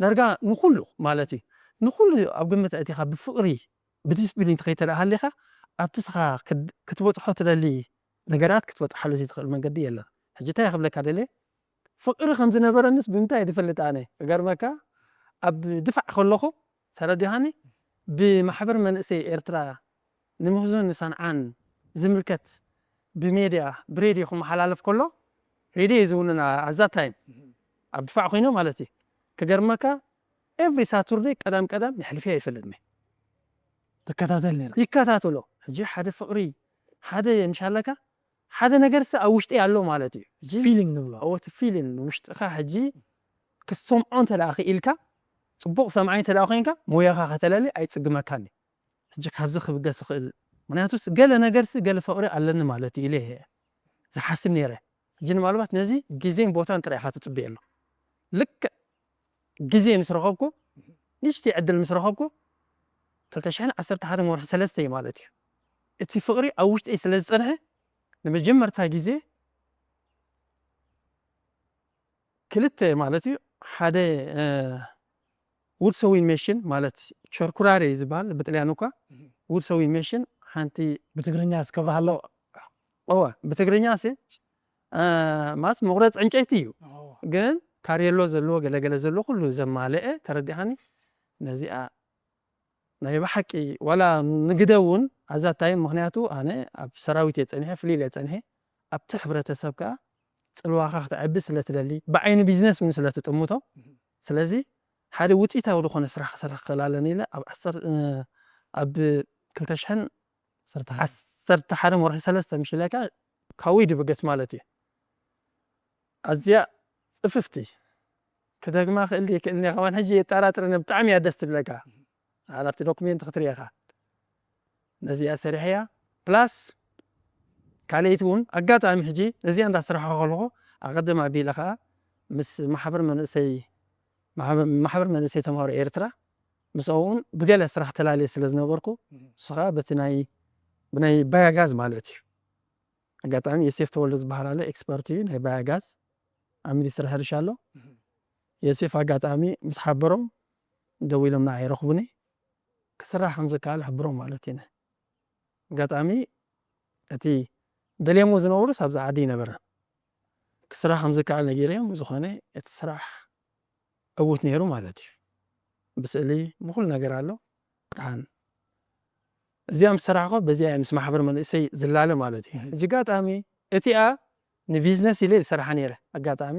ዳርጋ ንኩሉ ማለት እዩ ንኹሉ ኣብ ግምት ኣእቲኻ ብፍቕሪ ብዲስፕሊን ተኸይተደኣ ሃሊኻ ኣብቲ ስኻ ክትበፅሖ ትደሊ ነገራት ክትበፅሓሉ ዘይትኽእል መንገዲ የለን። ሕጂ እንታይ ክብለካ ደልየ፣ ፍቕሪ ከም ዝነበረንስ ብምንታይ ዝፈልጥ ኣነ? ክገርመካ፣ ኣብ ድፋዕ ከለኹ ተረዲኻኒ፣ ብማሕበር መንእሰይ ኤርትራ ንምህዞን ንሰንዓን ዝምልከት ብሜድያ ብሬድዮ ክመሓላለፍ ከሎ፣ ሬድዮ እዩ ዝውንን ኣዛ ታይም ኣብ ድፋዕ ኮይኖ ማለት እዩ። ክገርመካ፣ ኤቭሪ ሳቱርዴ ቀዳም ቀዳም የሕልፍያ ይፈልጥ ነ ትከታተል ነይራ ይከታተሎ። ሕጂ ሓደ ፍቕሪ ሓደ ምሻለካ ሓደ ነገር ስ ኣብ ውሽጢ ኣሎ ማለት እዩ። ሕጂ ፊሊንግ ንብሎ ኣወቲ ፊሊን ውሽጥኻ ሕጂ ክሰምዖ እንተ ደኣ ክኢልካ፣ ጽቡቕ ሰምዓይ እንተ ደኣ ኮይንካ፣ ሞያኻ ከተለሊ ኣይጽግመካን እዩ። ሕጂ ካብዚ ክብገስ ይኽእል። ምክንያቱስ ገለ ነገርሲ ገለ ፍቕሪ ኣለኒ ማለት እዩ ኢለ እየ ዝሓስብ ነይረ። ሕጂ ንማልባት ነዚ ግዜን ቦታን ጥራይ ኢኻ ትጽበየሉ። ልክዕ ግዜ ምስ ረኸብኩ፣ ንእሽተይ ዕድል ምስ ረኸብኩ፣ ክልተ ሽሕን ዓሰርተ ሓደን ወርሒ ሰለስተ እዩ ማለት እዩ። እቲ ፍቕሪ ኣብ ውሽጠይ ስለ ዝጸንሐ፣ ንመጀመርታ ግዜ ክልተ ማለት እዩ፣ ሓደ፣ እ፣ ውድ ሰዊን ሜሽን ማለት ቸርኩራሪ እዩ ዝበሃል ብጥልያን እኳ። ውድ ሰዊን ሜሽን ሓንቲ ብትግርኛ እስከ ባህሎ እወ፣ ብትግርኛ ሲ፣ እ፣ ማለት መቑረጽ ዕንጨይቲ እዩ። ግን ካርየሎ ዘለዎ ገለገለ ዘለዎ ኩሉ ዘማልአ ተረዲኻኒ። ነዚኣ ናይ ብሓቂ ዋላ ንግደ እውን ኣዛታይ፣ ምክንያቱ ኣነ ኣብ ሰራዊት እየ ጸኒሐ፣ ፍሊል እየ ጸኒሐ። ኣብቲ ሕብረተሰብ ከኣ ጽልዋኻ ክተዕቢ ስለ ትደሊ፣ ብዓይኒ ቢዝነስ እውን ስለ ትጥምቶ፣ ስለዚ ሓደ ውጽኢታዊ ዝኾነ ስራሕ ክሰርሕ ክኽእል ኣለኒ ኢለ ኣብ ዓሰር-፣ እ፣ ኣብ ክልተ ሽሕን ዓሰርተ ሓደ ዓሰርተ ሓደን ወርሒ ሰለስተ ምሽ ኢለካ ካብኡ ይድብገስ ማለት እዩ። ኣዝያ ጽፍፍቲ ክደግማ ክእል ይክእልኒ ከማን ሕጂ የጠራጥረኒ፣ ብጣዕሚ እያ ደስ ትብለካ። ኣብቲ ዶክሜንት ክትርእኻ ነዚኣ ሰሪሐያ ፕላስ ካልኣይቲ እውን ኣጋጣሚ ሕጂ እዚኣ እንዳስራሕኩ ከለኹ ኣቐድም ኣቢለ ከዓ ምስ ማሕበር መንእሰይ ማሕበር ማሕበር መንእሰይ ተምሃሮ ኤርትራ ምስኦም እውን ብገለ ስራሕ ተላልየ ስለ ዝነበርኩ ንሱ ከዓ በቲ ናይ ብናይ ባያጋዝ ማለት እዩ። ኣጋጣሚ የሴፍ ተወልደ ዝበሃል ኣሎ፣ ኤክስፐርት እዩ ናይ ባያጋዝ ኣብ ሚኒስትሪ ሕርሻ ኣሎ። የሴፍ ኣጋጣሚ ምስ ሓበሮም ደዊሎም ንዓይ ረኽቡኒ። ክስራሕ ከም ዝከኣል ሕብሮም ማለት እዩ። ኣጋጣሚ እቲ ደልየሞ ዝነበሩስ ኣብዚ ዓዲ ይነበረ ክስራሕ ከም ዝከኣል ነጊረዮም። ብዝኾነ እቲ ስራሕ ዕዉት ነይሩ ማለት እዩ። ብስእሊ ብኩሉ ነገር ኣሎ። ደሓን እዚኣ ምስ ሰራሕኮ በዚኣ ምስ ማሕበር መንእሰይ ዝላለ ማለት እዩ። ሕጂ ኣጋጣሚ እቲኣ ንቢዝነስ ኢለ ዝሰርሓ ነይረ። ኣጋጣሚ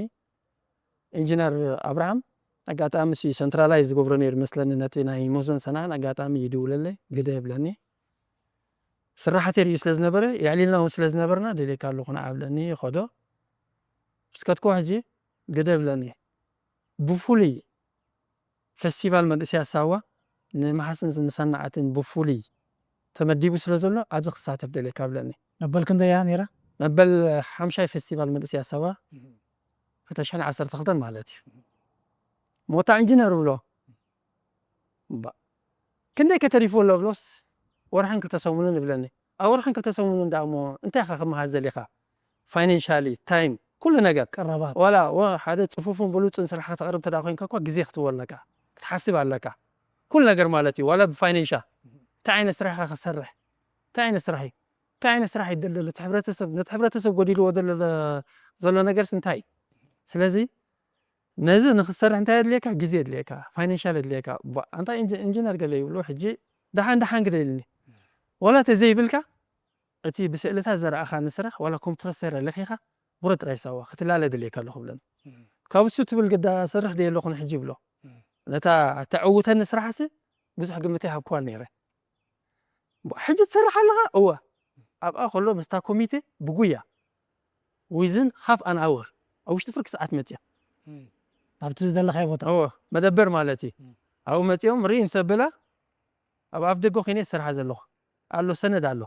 ኢንጂነር ኣብርሃም ኣጋጣሚ ሲ ሰንትራላይዝ ዝገብሮ ነይሩ መስለኒ ነቲ ናይ ሞዞን ሰናን ኣጋጣሚ ይድውለለይ ግደ ይብለኒ። ስራሕተይ ርእዩ ስለ ዝነበረ የዕሊልና እውን ስለ ዝነበርና ደልየካ ኣለኹ ንዓ ብለኒ ይኸዶ። እስከትኮ ሕጂ ግደ ብለኒ። ብፍሉይ ፈስቲቫል መንእሰያት ሳዋ ንመሓስን ንሰናዕትን ብፍሉይ ተመዲቡ ስለ ዘሎ ኣብዚ ክሳተፍ ደልየካ ብለኒ። መበል ክንደይ እያ ነይራ? መበል ሓምሻይ ፈስቲቫል መንእሰያት ሳዋ ክልተ ሽሕን ዓሰርተ ክልተን ማለት እዩ። ሞታ ኢንጂነር ብሎ እባ ክንደይ ከተሪፉ ኣሎ ብሎስ ወርሕን ክልተ ሰሙንን ይብለኒ። ኣብ ወርሕን ክልተ ሰሙንን ደኣ እሞ እንታይ ኢኻ ክመሃዝ ዘሊኻ? ፋይናንሻሊ፣ ታይም፣ ኩሉ ነገር ቀረባት ዋላ ወ- ሓደ ጽፉፍን ብሉጽን ስራሕ ከተቕርብ እንተ ደኣ ኮይንካ እኳ ግዜ ክትህቦ ኣለካ፣ ክትሓስብ ኣለካ። ኩሉ ነገር ማለት እዩ። ዋላ ብፋይናንሻ እንታይ ዓይነት ስራሕ ኢኻ ክሰርሕ? እንታይ ዓይነት ስራሕ እዩ? እንታይ ዓይነት ስራሕ እዩ ደለሎ? እቲ ሕብረተሰብ ነቲ ሕብረተሰብ ጎዲልዎ ዘሎ ዘሎ ነገርስ እንታይ እዩ? ስለዚ ነዚ ንክትሰርሕ እንታይ የድልየካ? ግዜ የድልየካ፣ ፋይናንሻል የድልየካ። ባ- ኣንታ ኢንጂ- ኢንጂነር ገለ ይብሉ ሕጂ ደሓን ደሓን ግደ ኢልኒ። ዋላ ተዘይብልካ እቲ ብስእልታት ዘረኣኻኒ ስራሕ ዋላ ኮምፕረሰር ለኺኻ ቡረ ጥራይ ሳዋ ክትላለ ድልየካ ኣለኹ ብለን። ካብ እሱ ትብል ግዳ ሰርሕ ደየ ኣለኹ ንሕጂ ይብሎ። ነታ ተዕውተኒ ስራሕሲ ብዙሕ ግምት ይሃብክዋ ነይረ። እምባ፣ ሕጂ ትሰርሕ ኣለኻ? እወ። ኣብኣ ከሎ ምስታ ኮሚቴ ብጉያ ዊዝን ሃፍ ኣን ኣወር ኣብ ውሽጢ ፍርቂ ሰዓት መፅያ ኣብቲ ዝደለኻዮ ቦታ እወ፣ መደበር ማለት እዩ። ኣብኡ መፂኦም ርኢ ምስ ኣበላ ኣብ ኣፍ ደገ ኮይነ ዝሰርሓ ዘለኹ ኣሎ ሰነድ ኣሎ።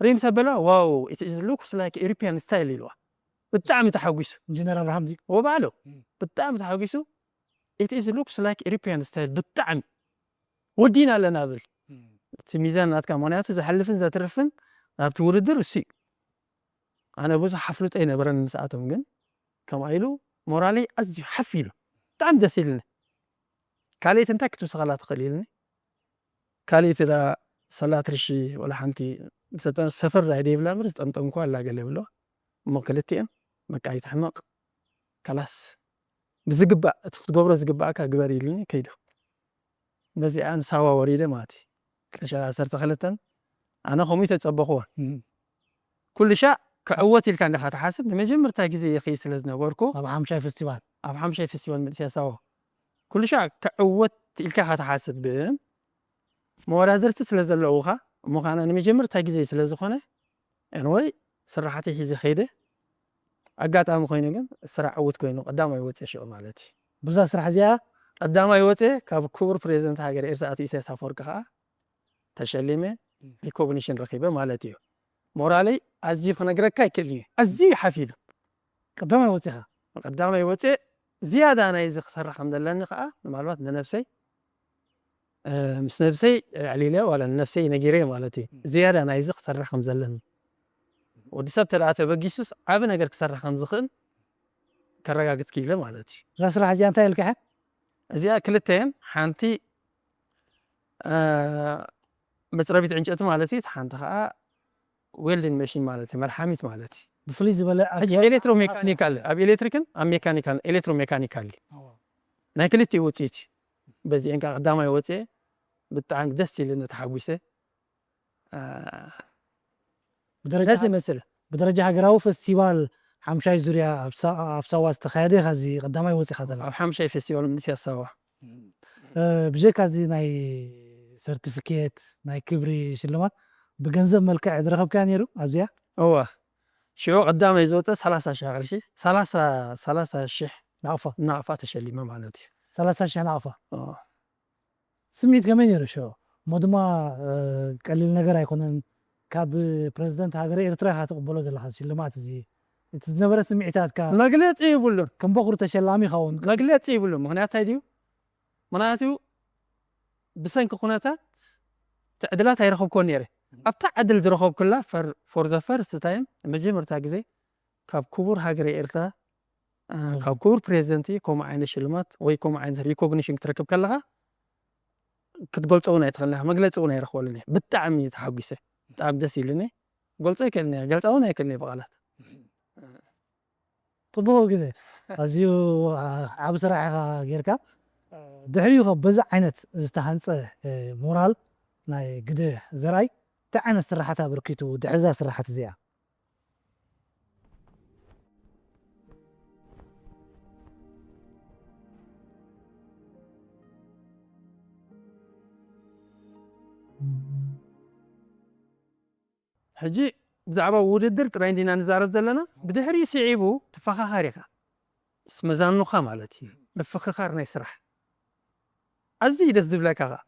ርኢ ምስ ኣበላ ዋው it is looks like European style ኢልዋ። ብጣዕሚ ተሓጒሱ ኢንጂነር ኣብርሃም እዚ ወባዕሎ ብጣዕሚ ተሓጒሱ it is looks like European style ብጣዕሚ ወዲና ኣለና ብል እቲ ሚዛን ናትካ ምክንያቱ ዝሓልፍን ዘትርፍን ናብቲ ውድድር እሱ እዩ። ኣነ ብዙሕ ሓፍልጦ ይነበረን ምስኣቶም ግን ከምኣ ኢሉ ሞራለይ ኣዝዩ ሓፍ ኢሉ ብጣዕሚ ደስ ኢልኒ። ካልኣይቲ እንታይ ክትውስኸላ ትኽእል ኢልኒ። ካልኣይቲ ዳ ሰላት ርሺ ወላ ሓንቲ ሰጠ-፣ ሰፈር ዳ ደይብላ እምበር ዝጠምጠምኳ ኣላ ገለ ብሎ። እሞ ክልቲኤን በቃ ኣይትሕመቕ፣ ካላስ ብዝግባእ እቲ ክትገብሮ ዝግባእካ ግበር ኢልኒ ከይዱ። በዚኣ ንሳዋ ወሪደ ማለት እዩ። ክልተ ሽሕ ዓሰርተ ክልተን ኣነ ከምኡ ተጸበኽዎ። እም። ኩሉ ሻዕ ክዕወት ኢልካ እንዲኻ ትሓስብ። ንመጀመርታ ግዜ ይኸይድ ስለ ዝነበርኩ ኣብ ሓምሻይ ፌስቲቫል። ኣብ ሓምሻይ ፌስቲቫል መንእሰያት ሳዋ። ኩሉ ሻዕ ክዕወት ኢልካ ኢኻ ትሓስብ፣ ግን መወዳድርቲ ስለ ዘለዉኻ፣ እሞ ኸዓ ንመጀመርታ ግዜ ስለ ዝኾነ፣ ኤንወይ ስራሓተይ ሒዘ ኸይደ። ኣጋጣሚ ኮይኑ ግን ስራሕ ዕዉት ኮይኑ ቀዳማይ ወፅየ ሽዑ ማለት እዩ። ብዛ ስራሕ እዚኣ ቀዳማይ ወፅየ፣ ካብ ክቡር ፕሬዚደንት ሃገር ኤርትራ ኣቶ ኢሳያስ ኣፈወርቂ ኸዓ ተሸሊመ፣ ሪኮግኒሽን ረኺበ ማለት እዩ። ሞራለይ ኣዝዩ ክነግረካ ኣይክእልን እዩ። ኣዝዩ ሓፊሉ። ቀዳማይ ወፂኻ? ቀዳማይ ወፅየ። ዝያዳ ናይዚ ክሰርሕ ከም ዘለኒ ኸዓ ምናልባት ንነብሰይ፣ እ፣ ምስ ነብሰይ ኣዕሊለ ዋላ ንነብሰይ ነጊረ ማለት እዩ። ዝያዳ ናይዚ ክሰርሕ ከም ዘለኒ። ወዲ ሰብ ተደኣ ተበጊሱስ ዓቢ ነገር ክሰርሕ ከም ዝኽእል ከረጋግጽ ክኢለ ማለት እዩ። እዛ ስራሕ እዚኣ እንታይ ኢልካ ኢኻ? እዚኣ ክልተ እየን። ሓንቲ፣ እ፣ መጽረቢት ዕንጨይቲ ማለት እዩ፣ እቲ ሓንቲ ኸዓ ዌልዲንግ መሽን ማለት እዩ፣ መልሓሚት ማለት እዩ። ብፍልይ ዝበለ ሕጂ ኣካል ኤሌክትሮሜካኒካል፣ ኣብ ኤሌክትሪክን ኣብ ሜካኒካል፣ ኤሌክትሮሜካኒካል እዩ። ኣዎ። ናይ ክልቲኡ ውጽኢት እዩ። በዚአን ከዓ ቀዳማይ ወፅየ፣ ብጣዕሚ ደስ ኢሉኒ ተሓጒሰ። እ፣ ብደረጃ ደስ ዝመስል። ብደረጃ ሃገራዊ ፈስቲቫል ሓምሻይ ዙርያ ኣብ ሳ-፣ ኣብ ሳዋ ዝተኻየደ ኢኻ እዚ ቀዳማይ ወፂኻ ዘለኻ። ኣብ ሓምሻይ ፌስቲቫል መንእሰያት ሳዋ። እ፣ ብጀካ እዚ ናይ ሰርቲፊኬት፣ ናይ ክብሪ ሽልማት ብገንዘብ መልክዕ ዝረኸብካዮ ነይሩ ኣብዚኣ? እወ። ሽዑ ቀዳማይ ዝወፀ ሰላሳ ሽሕ ቅርሺ፣ ሰላሳ፣ ሰላሳ ሽሕ ናቕፋ። ናቕፋ ተሸሊመ ማለት እዩ። ሰላሳ ሽሕ ናቕፋ? እወ። ስምዒት ከመይ ነይሩ ሽዑ? እሞ ድማ፣ እ፣ ቀሊል ነገር ኣይኮነን። ካብ ፕረዚደንት ሃገረ ኤርትራ ኢኻ ትቕበሎ ዘለኻ ሽልማት እዚ። እቲ ዝነበረ ስምዒታትካ መግለጺ ይብሉን። ከም በኹሪ ተሸላሚ ኢኻ እውን። መግለጺ ይብሉን። ምኽንያት እንታይ ድዩ? ምኽንያቱ ብሰንኪ ኩነታት እቲ ዕድላት ኣይረኸብኩዎን ነይረ። ኣብታ ዕድል ዝረኸብኩላ ፈር-፣ for the first time፣ መጀመርታ ግዜ ካብ ክቡር ሃገረ ኤርትራ፣ እ፣ ካብ ክቡር ፕሬዚደንት ከምኡ ዓይነት ሽልማት ወይ ከምኡ ዓይነት ሪኮግኒሽን ክትረክብ ከለኻ ክትገልጾ እውን ኣይትኽእልን ኢኻ፣ መግለጺ እውን ኣይረኽበሉን እየ። ብጣዕሚ እየ ተሓጒሰ፣ ብጣዕሚ ደስ ኢሉኒ። ገልጾ ኣይክእልን እየ፣ ገልጻ እውን ኣይክእልን እየ ብቓላት። ጽቡቕ ግዜ። ኣዝዩ፣ ዓ-፣ ዓቢ ስራሕ ኢኻ ጌርካ። ድሕሪኡ ኸ በዚ ዓይነት ዝተሃንጸ፣ እ፣ ሞራል ናይ ግደ ዘርኣይ እንታይ ዓይነት ስራሓት ኣበርኪቱ ድሕሪ እዛ ስራሓት እዚኣ? ሕጂ ብዛዕባ ውድድር ጥራይ እንዲና ንዛረብ ዘለና። ብድሕሪኡ ስዒቡ ትፈኻኻሪ ኢኻ። ምስ መዛኑኻ ማለት እዩ። ምፍኽኻር ናይ ስራሕ። ኣዝዩ ደስ ዝብለካ ኸኣ።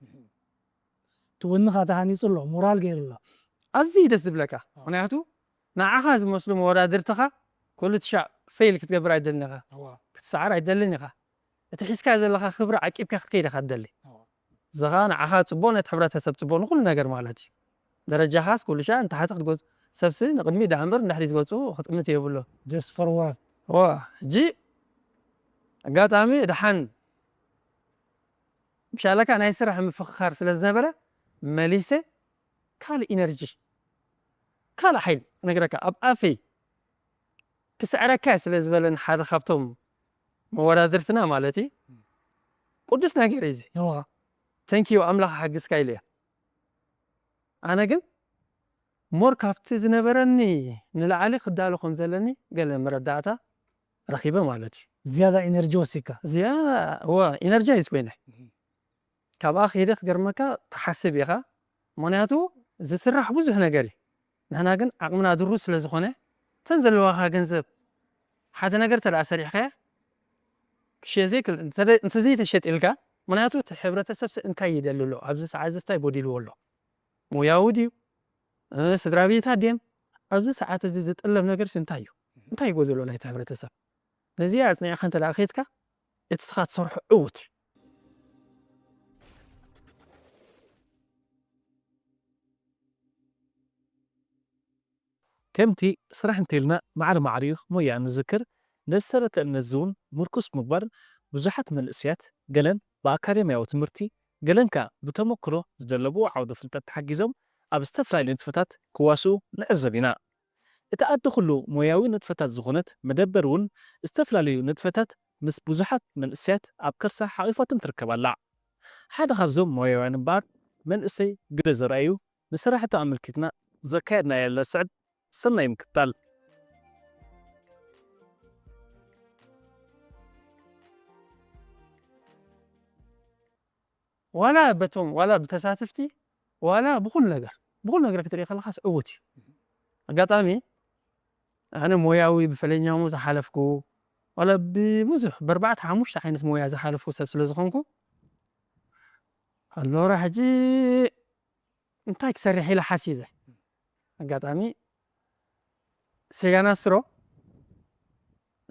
እቲ ወንኻ ተሃኒጹ ኣሎ፣ ሞራል ገይሩ ኣሎ። ኣዝዩ ደስ ዝብለካ። ኣዎ። ምኽንያቱ ንዓኻ ዝመስሉ መወዳድርትኻ ኩሉ ትሻዕ ፌል ክትገብር ኣይደልን ኢኻ። ኣዋ። ክትሰዓር ኣይደልን ኢኻ። እቲ ሒዝካዮ ዘለኻ ክብሪ ዓቂብካ ክትከይድ ኢኻ ትደሊ። ኣዋ። እዚ ኸኣ ንዓኻ ጽቡቕ፣ ነቲ ሕብረተሰብ ጽቡቕ፣ ንኹሉ ነገር ማለት እዩ። ደረጃኻስ ኩሉ ሻዕ ንታሕቲ ክትጎጽ-፣ ሰብሲ ንቕድሚት ደኣ እምበር ንድሕሪት ገጹ ክጥምት የብሉን። Just forward። እዋ፣ ሕጂ ኣጋጣሚ ደሓን ምሻለካ ናይ ስራሕ ምፍኽኻር ስለ ዝነበረ መሊሰ ካልእ ኢነርጂ፣ ካልእ ሓይሊ ክነግረካ፣ ኣብ ኣፈይ ክስዕረካ እየ ስለ ዝበለኒ ሓደ ካብቶም መወዳድርትና ማለት እዩ። ቅዱስ ነገር እዩ እዚ። እዋ። Thank you ኣምላኽ ሓግዝካ ኢለ እየ። ኣነ ግን ሞር ካብቲ ዝነበረኒ ንላዕሊ ክዳሎ ከም ዘለኒ ገለ መረዳእታ ረኺበ ማለት እዩ። ዝያዳ ኢነርጂ ወሲድካ? ዝያዳ፣ እወ፣ ኢነርጃይዝ ኮይነ። እህ። ካብኣ ከይደ ክገርመካ ትሓስብ ኢኻ። ምኽንያቱ ዝስራሕ ብዙሕ ነገር እዩ። ንሕና ግን ዓቕምና ድሩት ስለ ዝኾነ፣ እተን ዘለዋኻ ገንዘብ ሓደ ነገር እንተ ደኣ ሰሪሕካያ ክሽየጥ ዘይክእል፣ እንተ-፣ እንተዘይተሸጥ ኢልካ፣ ምኽንያቱ እቲ ሕብረተሰብሲ እንታይ ይደሊ ኣሎ? ኣብዚ ሰዓት እዚ እንታይ ጎዲልዎ ኣሎ? ሞያዊ ድዩ? እ፣ ስድራ ቤታት ድየን? ኣብዚ ሰዓት እዚ ዝጥለም ነገርሲ እንታይ እዩ? እንታይ ይጎድሎ ናይቲ ሕብረተሰብ? ነዚ ኣጽኒዕካ እንተ ደኣ ከይድካ፣ እቲ ንስኻ ትሰርሖ ዕዉት እዩ። ከምቲ ስራሕ እንተኢልና ማዕረ ማዕሪኡ ሞያ እንዝክር፣ ነዚ ሰረተ እምነት እዚ እውን ምርኩስ ብምግባር ብዙሓት መንእሰያት ገለን ብኣካደምያዊ ትምህርቲ፣ ገለን ከኣ ብተመክሮ ዝደለብዎ ዓውደ ፍልጠት ተሓጊዞም ኣብ ዝተፈላለዩ ንጥፈታት ክዋስኡ ንዕዘብ ኢና። እቲ ኣደ ኩሉ ሞያዊ ንጥፈታት ዝኾነት መደበር እውን ዝተፈላለዩ ንጥፈታት ምስ ብዙሓት መንእሰያት ኣብ ከርሳ ሓቒፋቶም ትርከብ ኣላ። ሓደ ካብዞም ሞያውያን እምበኣር መንእሰይ ግደ ዘርኣዩ ንስራሕቱ ኣመልኪትና ዘካየድናዮ ለስዕድ ሰናይ ምክትታል። ዋላ በቶም ዋላ ብተሳትፍቲ ዋላ ብኹሉ ነገር ብኹሉ ነገር ክትርኢ ከለኻስ ዕዉት እዩ። ኣጋጣሚ ኣነ ሞያዊ ብፈለኛሙ ዝሓለፍኩ ዋላ ብብዙሕ ብኣርባዕተ ሓሙሽተ ዓይነት ሞያ ዝሓለፍኩ ሰብ ስለ ዝኾንኩ ኣሎራ ሕጂ እንታይ ክሰርሕ ኢለ ሓሲበ። ኣጋጣሚ ሴጋናስትሮ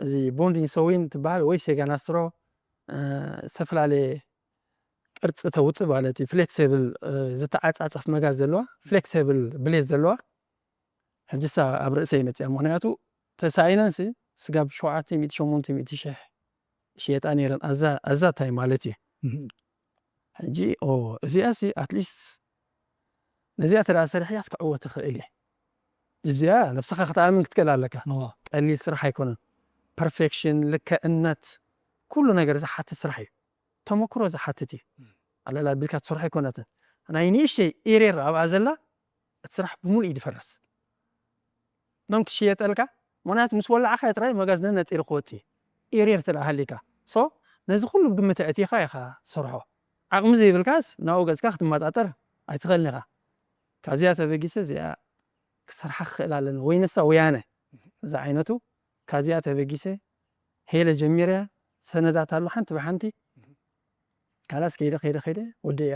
እዚ ቦንዲንግ ሰዊን ትበሃል ወይ ሴጋናስትሮ ዝተፈላለየ ቅርፂ ተውፅእ ማለት እዩ። ፍሌክሲብል ዝተዓፃፀፍ መጋዝ ዘለዋ ፍሌክሲብል ብሌድ ዘለዋ ሕጂ ሳ ኣብ ርእሰይ መፅያ። ምክንያቱ ተሳኢነንሲ ስጋብ ሸውዓተ ሚእቲ ሸሞንተ ሚእቲ ሽሕ ሽየጣ ነይረን ኣዛ ኣዛ ታይም ማለት እዩ። ሕጂ ኦ እዚኣ ሲ ኣትሊስት ነዚኣ ተደኣ ሰሪሐያስ ክዕወት እኽእል እየ። እዚኣ ነብስኻ ክትኣምን ክትክእል ኣለካ። ቀሊል ስራሕ ኣይኮነን። ፐርፌክሽን፣ ልክዕነት፣ ኩሉ ነገር ዝሓትት ስራሕ እዩ። ተመክሮ ዝሓትት እዩ። ኣለላ ቢልካ ትሰርሖ ኣይኮነትን። ናይ ንእሽተይ ኤሬር ኣብኣ ዘላ እቲ ስራሕ ብምሉእ እዩ ዝፈርስ። ኖም ክሽየጠልካ ምክንያቱ ምስ ወላዕኻ ጥራይ መጋዝ ነነጢሩ ክወፅእ እዩ። ኤሬር ትደኣ ሃሊካ ሶ ነዚ ኩሉ ግምት ኣእቲኻ ኢኻ ትሰርሖ። ዓቕሚ ዘይብልካስ ናብኡ ገፅካ ክትመጣጠር ኣይትኽእልን ኢኻ። ካብዚኣ ተበጊሰ እዚኣ ክሰርሓ ክኽእል ኣለኒ ወይ ንሳ ወያነ እዚ ዓይነቱ ካብዚኣ ተበጊሰ ሄለ ጀሚርያ ሰነዳት ኣሎ ሓንቲ ብሓንቲ ካላስ ከይደ ከይደ ከይደ ወደ እያ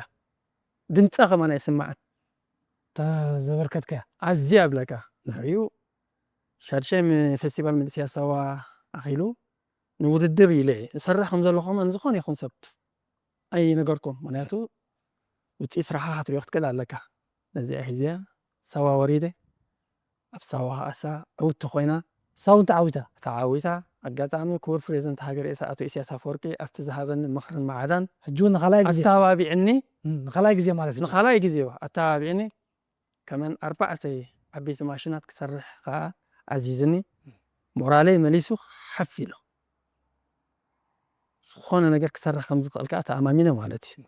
ድምፃ ከማን ኣይስማዕን ዘበርከትከያ ኣዝያ ኣብለካ ድሕሪኡ ሻድሻይ ፈስቲቫል መንእሰያት ሳዋ ኣኺሉ ንውድድር ኢለ እሰርሕ ከም ዘለኹ ከማን ዝኾነ ይኹን ሰብ ኣይነገርኩም ምክንያቱ ውፅኢት ስራሕኻ ክትሪኦ ክትክእል ኣለካ ነዚኣ ሒዝያ ሳዋ ወሪደ ኣብ ሳዋ ከኣሳ ዕውቲ ኮይና ሳውን ተዓዊታ ተዓዊታ ኣጋጣሚ ክቡር ፕሬዝደንት ሃገር ኤርትራ ኣቶ ኢሳያስ ኣፈወርቂ ኣብቲ ዝሃበኒ ምኽርን መዓዳን ሕጂ እውን ንኻልኣይ ግዜ ኣተባቢዕኒ ንኻልኣይ ግዜ ማለት እዩ ንኻልኣይ ግዜ ኣተባቢዕኒ ከመን ኣርባዕተ ዓበይቲ ማሽናት ክሰርሕ ከዓ ኣዚዝኒ ሞራለይ መሊሱ ሓፍ ኢሉ ዝኾነ ነገር ክሰርሕ ከም ዝኽእል ከዓ ተኣማሚነ ማለት እዩ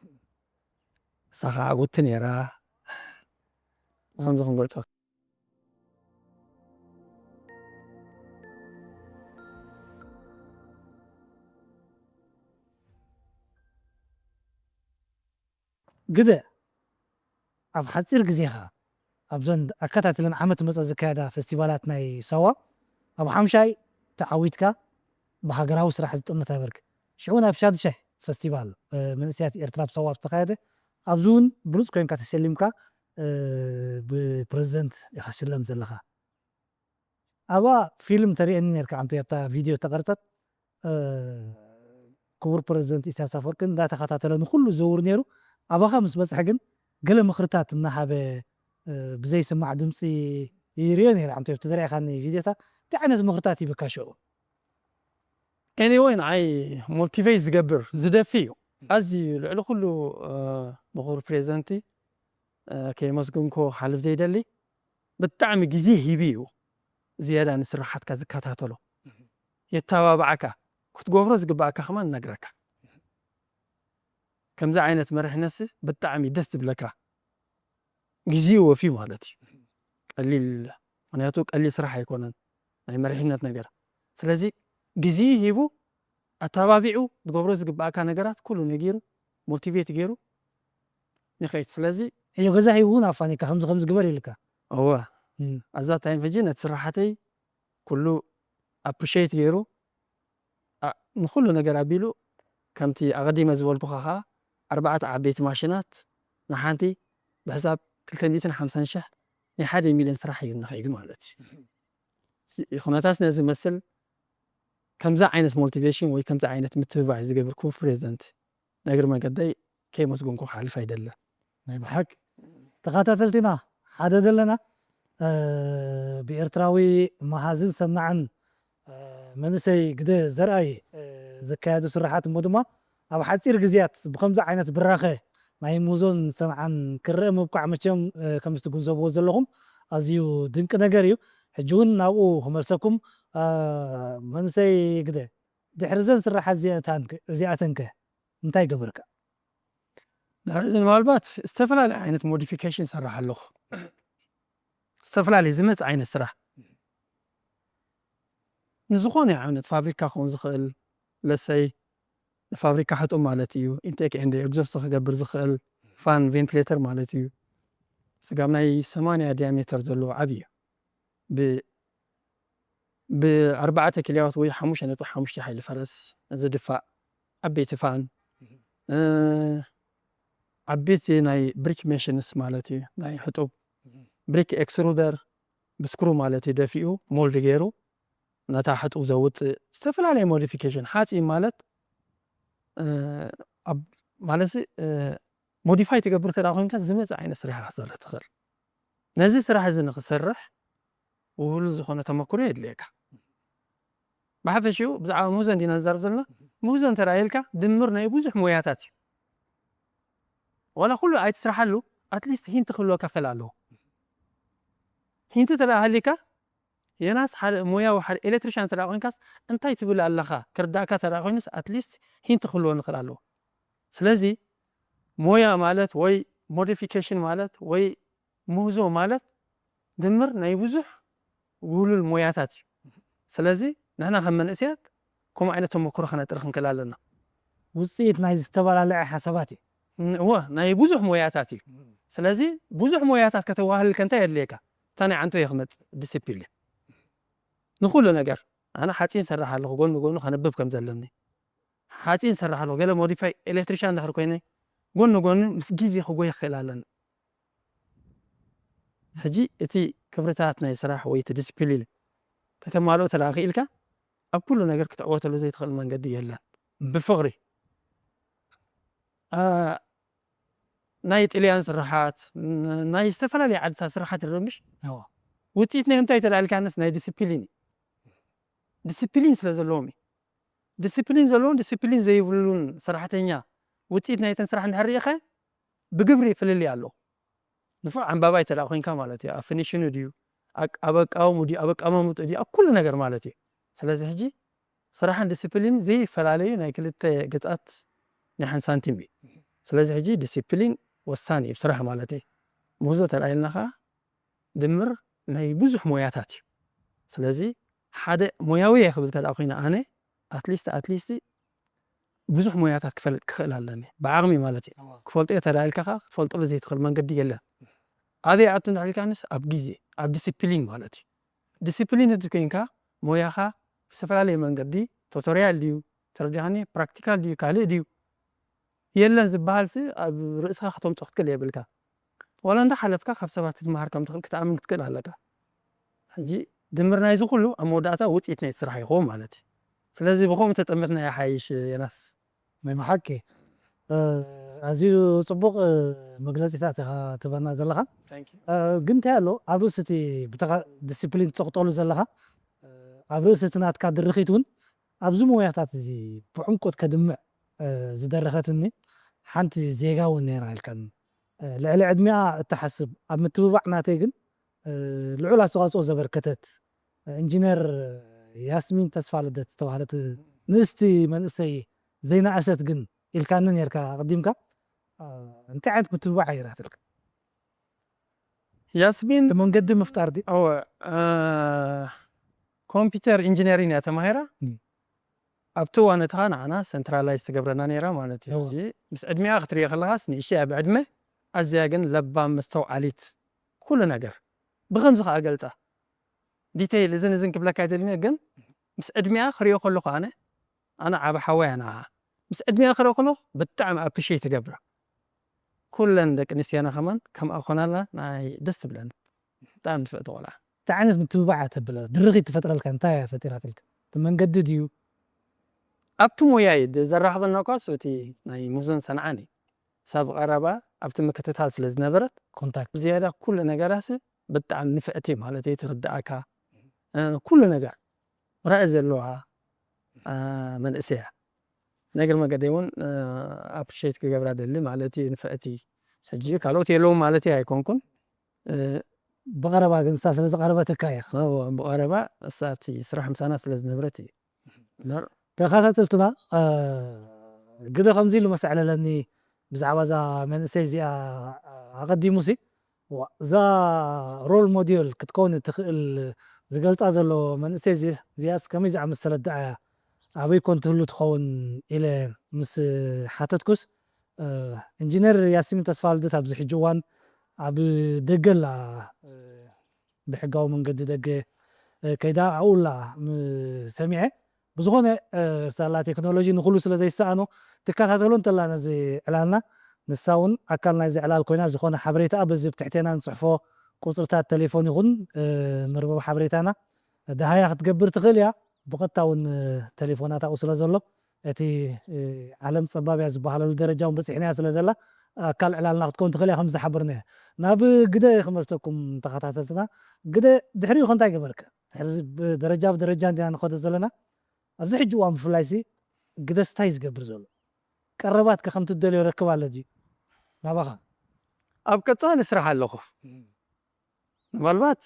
እሳ ከዓ ዕውቲ ነይራ ከምዚ ክንገልፆ ግደ ኣብ ሓፂር ግዜኻ ኣብዘን ኣከታትለን ዓመት መፀ ዝካየዳ ፈስቲቫላት ናይ ሳዋ ኣብ ሓምሻይ ተዓዊትካ ብሃገራዊ ስራሕ ዝጥምት ነበርክ ሽዑ ናብ ሻድሻይ ፈስቲቫል መንእሰያት ኤርትራ ኣብ ሳዋ ዝተኻየደ ኣብዚ እውን ብሉፅ ኮይንካ ተሸሊምካ ብፕረዚደንት ኢኻ ትሽለም ዘለኻ ኣብኣ ፊልም ተሪአኒ ነርካ ኣንቱ ኣብታ ቪድዮ ተቐርፀት ክቡር ፕረዚደንት ኢሳያስ ኣፈወርቂ እንዳተኸታተለ ንኩሉ ዝዘውር ነይሩ ኣባኻ ምስ በፅሐ ግን ገለ ምኽርታት እናሃበ ብዘይስማዕ ድምፂ ይርዮ ነይረ ኣንቱ ኣብቲ ዘሪኣኻኒ ቪድዮታት እንታይ ዓይነት ምኽርታት ሂብካ ሽዑ anyway ንዓይ ሞቲቬት ዝገብር ዝደፊ እዩ ኣዝዩ ልዕሊ ኩሉ ንክቡር ፕሬዚደንቲ ከየመስገንኮ ክሓልፍ ዘይደሊ ብጣዕሚ ግዜ ሂቡ እዩ ዝያዳ ንስራሓትካ ዝከታተሎ የተባብዓካ ክትገብሮ ዝግባኣካ ከማን ነግረካ ከምዚ ዓይነት መሪሕነትሲ ብጣዕሚ ደስ ዝብለካ ግዜ ወፍዩ ማለት እዩ ቀሊል ምክንያቱ ቀሊል ስራሕ ኣይኮነን ናይ መሪሕነት ነገር ስለዚ ግዜ ሂቡ ኣተባቢዑ ዝገብሮ ዝግባኣካ ነገራት ኩሉ ነጊሩ ሞቲቬት ገይሩ ንኸይድ ስለዚ እዮ ገዛ ሂቡ እውን ኣፋኒካ ከምዚ ከምዚ ግበር ኢልካ እወ ኣዛ ታይም ሕጂ ነቲ ስራሕተይ ኩሉ ኣፕሪሼት ገይሩ ንኩሉ ነገር ኣቢሉ ከምቲ ኣቐዲመ ዝበልኩኻ ከዓ ኣርባዕተ ዓበይቲ ማሽናት ንሓንቲ ብሕሳብ ክልተ ሚእትን ሓምሳን ሽሕ ናይ ሓደ ሚልዮን ስራሕ እዩ ንኸይድ ማለት እዩ ኩነታት ነዚ መስል ከምዚ ዓይነት ሞቲቬሽን ወይ ከምዚ ዓይነት ምትብባዕ ዝገብር ክቡር ፕሬዚደንት ነግሪ መገደይ ከየመስገንኩ ክሓልፍ ኣይደለ ናይ ብሓቂ ተኸታተልትና ሓደ ዘለና ብኤርትራዊ መሃዝን ሰማዕን መንእሰይ ግደ ዘርኣይ ዘካየዱ ስራሓት እሞ ድማ ኣብ ሓፂር ግዜያት ብከምዚ ዓይነት ብራኸ ናይ ሙዞን ሰንዓን ክረአ ምብቃዕ መቸም፣ እ፣ ከም እትግንዘብዎ ዘለኹም ኣዝዩ ድንቂ ነገር እዩ። ሕጂ እውን ናብኡ ክመልሰኩም፣ እ፣ መንእሰይ ግደ፣ ድሕሪ ዘን ስራሓት እዚኣታን-፣ እዚኣተን ከ እንታይ ገበርካ? ድሕሪ እዚ ምናልባት ዝተፈላለየ ዓይነት ሞዲፊኬሽን ሰራሕ ኣለኹ። ዝተፈላለየ ዝመፅ ዓይነት ስራሕ ንዝኾነ ዓይነት ፋብሪካ ክኸውን ዝኽእል፣ ለሰይ ንፋብሪካ ሕጡብ ማለት እዩ። ኢንቴክ ኤንድ ኤግዞስት ክገብር ዝኽእል ፋን ቬንቲሌተር ማለት እዩ። ስጋብ ናይ ሰማንያ ዲያሜተር ዘለዎ ዓብዪ እዩ። ብ ብኣርባዕተ ኪሎዋት ወይ ሓሙሽተ ነጥቢ ሓሙሽተ ሓይሊ ፈረስ ዝድፋእ ዓበይቲ ፋን፣ እ፣ ዓበይቲ ናይ ብሪክ ሜሽንስ ማለት እዩ፣ ናይ ሕጡብ ብሪክ ኤክስትሩደር ብስክሩ ማለት እዩ፣ ደፊኡ ሞልድ ገይሩ ነታ ሕጡብ ዘውፅእ ዝተፈላለየ ሞዲፊኬሽን። ሓፂን ማለት፣ እ፣ ኣብ ማለትሲ፣ እ፣ ሞዲፋይ ትገብር ተዳ ኮይንካ ዝመፅእ ዓይነት ስራሕ ክትሰርሕ ትኽእል። ነዚ ስራሕ እዚ ንክሰርሕ ውህሉል ዝኾነ ተመክሮ የድልየካ። ብሓፈሽኡ ብዛዕባ ምህዞ እንዲና ንዛረብ ዘለና። ምህዞ እንተ ኢልካ ድምር ናይ ብዙሕ ሞያታት እዩ። ዋላ ኩሉ ኣይትስራሓሉ፣ ኣትሊስት ሂንት ክህልወካ ክኽእል ኣለዎ። ሂንት እንተ ሃሊካ፣ የናስ ሓደ ሞያዊ ሓደ ኤሌክትሪሻን እንተ ኮይንካስ እንታይ ትብል ኣለኻ ክርዳእካ እንተ ኮይኑስ፣ ኣትሊስት ሂንት ክህልወኒ ክኽእል ኣለዎ። ስለዚ ሞያ ማለት ወይ ሞዲፊኬሽን ማለት ወይ ምህዞ ማለት ድምር ናይ ብዙሕ ውህሉል ሞያታት እዩ። ስለዚ ንሕና ከም መንእሰያት ከምኡ ዓይነት ተመክሮ ከነጥሪ ክንክእል ኣለና። ውፅኢት ናይ ዝተፈላለየ ሓሳባት እዩ። ን-፣ እወ፣ ናይ ብዙሕ ሞያታት እዩ። ስለዚ ብዙሕ ሞያታት ከተዋህልል ከ እንታይ የድልየካ? እታ ናይ ዓንቶ እየ ክመፅእ፣ ዲሲፕሊን። ንኹሉ ነገር ኣነ ሓፂን ሰርሕ ኣለኹ፣ ጎኒ ጎኒ ከነብብ ከም ዘለኒ። ሓፂን ሰርሕ ኣለኹ፣ ገለ ሞዲፋይ ኤሌክትሪሻን እንድሕር ኮይነ ጎኒ ጎኒ ምስ ግዜ ክጎይ ክኽእል ኣለኒ። ሕጂ እቲ ክብርታት ናይ ስራሕ ወይ እቲ ዲስፕሊን ከተማልኦ ተደኣ ክኢልካ፣ ኣብ ኩሉ ነገር ክትዕወተሉ ዘይትኽእል መንገዲ የለን። ብፍቕሪ፣ አ፣ ናይ ጥልያን ስራሓት፣ ን-፣ ናይ ዝተፈላለየ ዓድታት ስራሓት ይረምሽ። እዎ። ውፅኢት ናይ እንታይ ተደኣ ኢልካንስ ናይ ዲስፕሊን እዩ። ዲስፕሊን ስለ ዘለዎም እዩ። ዲስፕሊን ዘለዎን ዲስፕሊን ዘይብሉን ሰራሕተኛ ውፅኢት ናይተን ስራሕ እንድሕር ርኢኸ ብግብሪ ፍልልይ ኣለዎ። ንፉዕ ኣንባባይ ተደኣ ኮይንካ ማለት እዩ። ኣብ ፊኒሽኑ ድዩ፣ ኣቅ-፣ ኣብ ኣቃውሙ ድዩ፣ ኣብ ኣቀማምጡ ድዩ፣ ኣብ ኩሉ ነገር ማለት እዩ። ስለዚ ሕጂ ስራሕን ዲስፕሊን ዘይፈላለዩ ናይ ክልተ ገፃት ናይ ሓንቲ ሳንቲም እዩ። ስለዚ ሕጂ ዲስፕሊን ወሳኒ እዩ ኣብ ስራሕ ማለት እዩ። ምህዞ ተደኣ ኢልና ከዓ ድምር ናይ ብዙሕ ሞያታት እዩ። ስለዚ ሓደ ሞያዊ እየ ክብል ተደኣ ኮይነ ኣነ ኣትሊስት፣ ኣትሊስት ብዙሕ ሞያታት ክፈልጥ ክኽእል ኣለኒ፣ ብዓቕሚ ማለት እዩ። እዋ። ክፈልጦ እየ ተደኣ ኢልካ ከዓ ክትፈልጠሉ ዘይትኽእል መንገዲ የለን። ኣበይ ኣቱ እንድሕር ኢልካንስ ኣብ ግዜ፣ ኣብ ዲስፕሊን ማለት እዩ። ዲስፕሊን እንተ ኮይንካ ሞያኻ ብዝተፈላለየ መንገዲ ቱቶርያል ድዩ፣ ተረዲኻኒ፣ ፕራክቲካል ድዩ፣ ካልእ ድዩ የለን ዝበሃልሲ ኣብ ርእስኻ ከተምፅኦ ክትክእል የብልካ። ዋላ እንዳሓለፍካ ካብ ሰባት ክትመሃር ከም ትኽእል ክትኣምን ክትክእል ኣለካ። ሕጂ ድምር ናይዚ ኩሉ ኣብ መወዳእታ ውፅኢት ናይቲ ስራሕ ይኸውን ማለት እዩ። ስለዚ ብኸምኡ ተጠመትና ይሓይሽ የናስ። ናይ ብሓቂ፣ እ፣ ኣዝዩ ጽቡቕ፣ እ፣ መግለጺታት ኢኻ ትበና ዘለኻ። Thank you። እ፣ ግን እንታይ ኣሎ ኣብ ርእሲ እቲ ብተኻ-፣ ዲስፕሊን ትጸቕጠሉ ዘለኻ፣ እ፣ ኣብ ርእሲ እቲ ናትካ ድርኺት እውን ኣብዚ ሞያታት እዚ ብዕምቆት ከድምዕ፣ እ፣ ዝደረኸትኒ ሓንቲ ዜጋ እውን ነይራ ኢልካኒ። እ፣ ልዕሊ ዕድሚኣ እትሓስብ ኣብ ምትብባዕ ናተይ ግን፣ እ፣ ልዑል ኣስተዋጽኦ ዘበርከተት፣ እ፣ ኢንጂነር ያስሚን ተስፋልደት ዝተባህለት ንእስቲ መንእሰይ ዘይነኣሰት ግን ኢልካኒ ነርካ ኣቐዲምካ። እ፣ እንታይ ዓይነት ምትብባዕ ኣየራትልካ? ያስሚን እቲ መንገዲ ምፍጣር ድዩ? እወ፣ እ፣ ኮምፒውተር ኢንጂነሪንግ እያ ተማሂራ። እም። ኣብቲ እዋን እቲ ኸኣ ንዓና ሰንትራላይዝ ትገብረና ነይራ ማለት እዩ። እወ። እዚ ምስ ዕድሚኣ ክትሪኦ ከለኻስ ንእሽተይ እያ ብዕድመ፣ ኣዝያ ግን ለባም መስተውዓሊት ኩሉ ነገር። ብኸምዚ ኸኣ ገልጻ። ዲቴይል እዝን እዝን ክብለካ ኣይደልን እየ፣ ግን ምስ ዕድሚኣ ክሪኦ ከለኹ ኣነ፣ ኣነ ዓቢ ሓወይ እያ ንዓኣ። ምስ ዕድሚኣ ክሪኦ ከለኹ ብጣዕሚ ኣፕሪሼት ትገብራ። ኩለን ደቂ ኣንስትዮና ከማን ከምኣ ክኾናልና ናይ ደስ ትብለኒ። ብጣዕሚ ንፍዕቲ ቆልዓ። እንታይ ዓይነት ምትብባዕ እያ ተብለካ? ድርኺት ትፈጥረልካ እንታይ እያ ፈጢራትልካ? እቲ መንገዲ ድዩ? ኣብቲ ሞያ እዩ ድ-፣ ዘራኽበና እኳ እሱ እቲ ናይ ሙዞን ሰንዓን እዩ። ሳብ ቀረባ ኣብቲ ምክትታል ስለ ዝነበረት ኮንታክት። ብዝያዳ ኩሉ ነገራሲ ብጣዕሚ ንፍዕቲ ማለት እዩ፣ ትርድኣካ፣ እ፣ ኩሉ ነገር ራኢ ዘለዋ፣ እ፣ መንእሰይ እያ። ነግር መገደይ እውን ኣፕሪሼት ክገብራ ደሊ ማለት እዩ። ንፍዕቲ ሕጂ ካልኦት የለውም ማለት ኣይኮንኩን። ብቐረባ ግን ንሳ ስለ ዝቐረበትካ እያ። ብቐረባ እሳ ኣብቲ ስራሕ ምሳና ስለ ዝነብረት እዩ። ተኸታተልትና ግደ ከምዚ ኢሉ መሰዕለለኒ ብዛዕባ እዛ መንእሰይ እዚኣ ኣቐዲሙ ሲ እዛ ሮል ሞዴል ክትከውን ትኽእል ዝገልፃ ዘሎ መንእሰይ እዚኣስ ከመይ ዝኣመሰለት ደኣ እያ ኣበይ ኮን ትህሉ ትኸውን ኢለ ምስ ሓተትኩስ ኢንጂነር ያሲሚን ተስፋልደት ኣብዚ ሕጂ እዋን ኣብ ደገ ኣላ ብሕጋዊ መንገዲ ደገ ከይዳ ኣብኡ ኣላ ሰሚዐ ብዝኾነ ሳላ ቴክኖሎጂ ንኹሉ ስለ ዘይሰኣኖ ትከታተሎ እንተላ ነዚ ዕላልና ንሳ እውን ኣካል ናይዚ ዕላል ኮይና ዝኾነ ሓበሬታኣ በዚ ብትሕቴና ንፅሕፎ ቁፅርታት ቴሌፎን ይኹን መርበብ ሓበሬታና ደሃያ ክትገብር ትኽእል እያ ብቐጥታ እውን ቴሌፎናት ኣብኡ ስለ ዘሎ እቲ ዓለም ፀባብ እያ ዝበሃለሉ ደረጃ እውን በፂሕናያ ስለ ዘላ ኣካል ዕላልና ክትከውን ትኽእል እያ ከም ዝሓበርና እያ ናብ ግደ ክመልሰኩም ተኸታተልትና ግደ ድሕሪኡ ከንታይ ገበርካ ብደረጃ ብደረጃ እንዲና ንኸዶ ዘለና ኣብዚ ሕጂ እዋን ብፍላይ ሲ ግደስ እንታይ ዝገብር ዘሎ ቀረባት ከ ከምቲ ደልዮ ረክብ ኣሎ ድዩ ናባኻ ኣብ ቀፃሊ ስራሕ ኣለኹ ምናልባት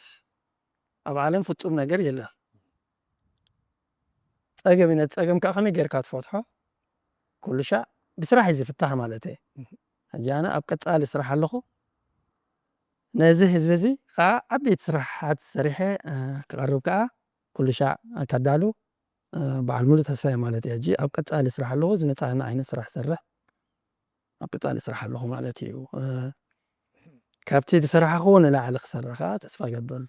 ኣብ ዓለም ፍፁም ነገር የለን ፀገም ነቲ ፀገም ከዓ ከመይ ጌርካ ትፈትሖ ኩሉ ሻዕ ብስራሕ እዩ ዝፍታሕ ማለት እየ ሕጂ ኣነ ኣብ ቀፃሊ ስራሕ ኣለኹ ነዚ ህዝቢ እዚ ከዓ ዓበይቲ ስራሓት ሰሪሐ ክቐርብ ከዓ ኩሉ ሻዕ ከዳሉ በዓል ሙሉ ተስፋ ማለት እዩ ሕጂ ኣብ ቀፃሊ ስራሕ ኣለኹ ዝመፃና ዓይነት ስራሕ ሰርሕ ኣብ ቀፃሊ ስራሕ ኣለኹ ማለት እዩ ካብቲ ዝሰራሕኽዎ ንላዕሊ ክሰርሕ ከዓ ተስፋ ገብር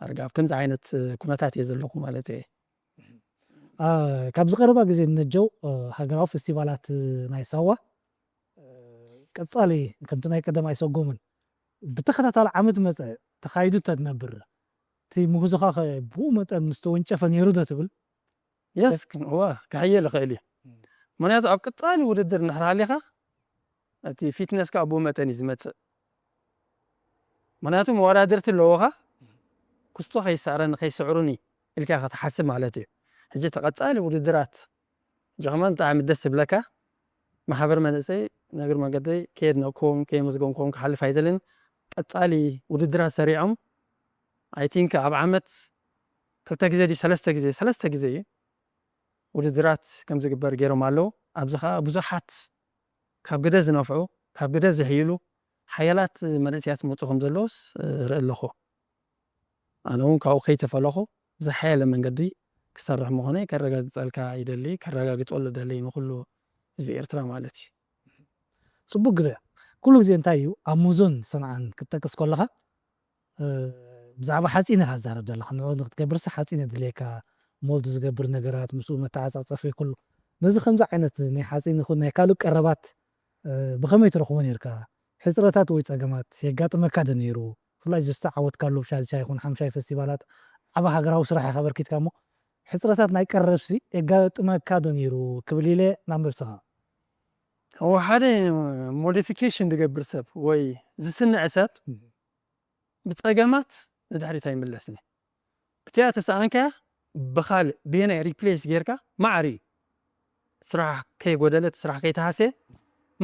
ኣርጋ ኣብ ከምዚ ዓይነት ኩነታት እየ ዘለኹ ማለት እየ ካብዚ ቀረባ ግዜ ንነጀው ሃገራዊ ፌስቲቫላት ናይ ሳዋ ቀፃሊ ከምቲ ናይ ቀደም ኣይሰጎምን ብተኸታታሊ ዓመት መፀ ተኻይዱ ተትነብር እቲ ምህዞኻ ብኡ መጠን ምስ ተወንጨፈ ነይሩ ዶ ትብል የስ እዋ ክሕየ ልኽእል እዩ ምክንያቱ ኣብ ቀፃሊ ውድድር እንድሕር ሃሊኻ እቲ ፊትነስካ ብኡ መጠን እዩ ዝመፅእ ምክንያቱ መወዳድርቲ ኣለዎኻ ክስቶ ከይሰዕረኒ ከይስዕሩኒ ኢልካ ክትሓስብ ማለት እዩ ሕጂ ተቐፃሊ ውድድራት ሕጂ ከማን ብጣዕሚ ደስ ዝብለካ ማሕበር መንእሰይ ነግር መገደይ ከየድነቅኩም ከየመስገንኩም ክሓልፍ ኣይደልን ቀፃሊ ውድድራት ሰሪዖም ኣይቲንክ ኣብ ዓመት ክልተ ግዜ ድዩ ሰለስተ ግዜ ሰለስተ ግዜ እዩ ውድድራት ከም ዝግበር ገይሮም ኣለዉ ኣብዚ ከዓ ብዙሓት ካብ ግደ ዝነፍዑ ካብ ግደ ዝሕይሉ ሓያላት መንእሰያት መፁ ከም ዘለውስ ርኢ ኣለኹ ኣነ እውን ካብኡ ከይተፈለኹ ብዝሓየለ መንገዲ ክሰርሕ ምኾነ ከረጋግፀልካ ይደሊ ከረጋግፀሉ ደሊ ንኩሉ ህዝቢ ኤርትራ ማለት እዩ ፅቡቅ ግዜ ኩሉ ግዜ እንታይ እዩ ኣብ ሙዞን ሰንዓን ክትጠቅስ ከለካ ብዛዕባ ሓፂን ኢኻ ትዛረብ ዘለካ ንዑ ንክትገብርሲ ሓፂን የድልየካ ሞልድ ዝገብር ነገራት ምስኡ መተዓፃፀፊ ኩሉ ነዚ ከምዚ ዓይነት ናይ ሓፂን ይኹን ናይ ካልእ ቀረባት ብኸመይ ትረኽቦ ነርካ ሕፅረታት ወይ ፀገማት የጋጥመካ ዶ ነይሩ ብፍላይ ዝተዓወትካሉ ብሻድሻ ይኹን ሓምሻይ ፌስቲቫላት ዓብ ሃገራዊ ስራሕ ኢኻ ኣበርኪትካ እሞ ሕፅረታት ናይ ቀረብሲ የጋጥመካ ዶ ነይሩ ክብል ኢለ ናብ መልስኻ እወ ሓደ ሞዲፊኬሽን ዝገብር ሰብ ወይ ዝስንዕ ሰብ ብፀገማት ንድሕሪት ኣይምለስን እቲኣ ተሰኣንካያ ብካልእ ብየናይ ሪፕሌስ ጌርካ ማዕሪ እዩ ስራሕ ከይጎደለ እቲ ስራሕ ከይተሃስየ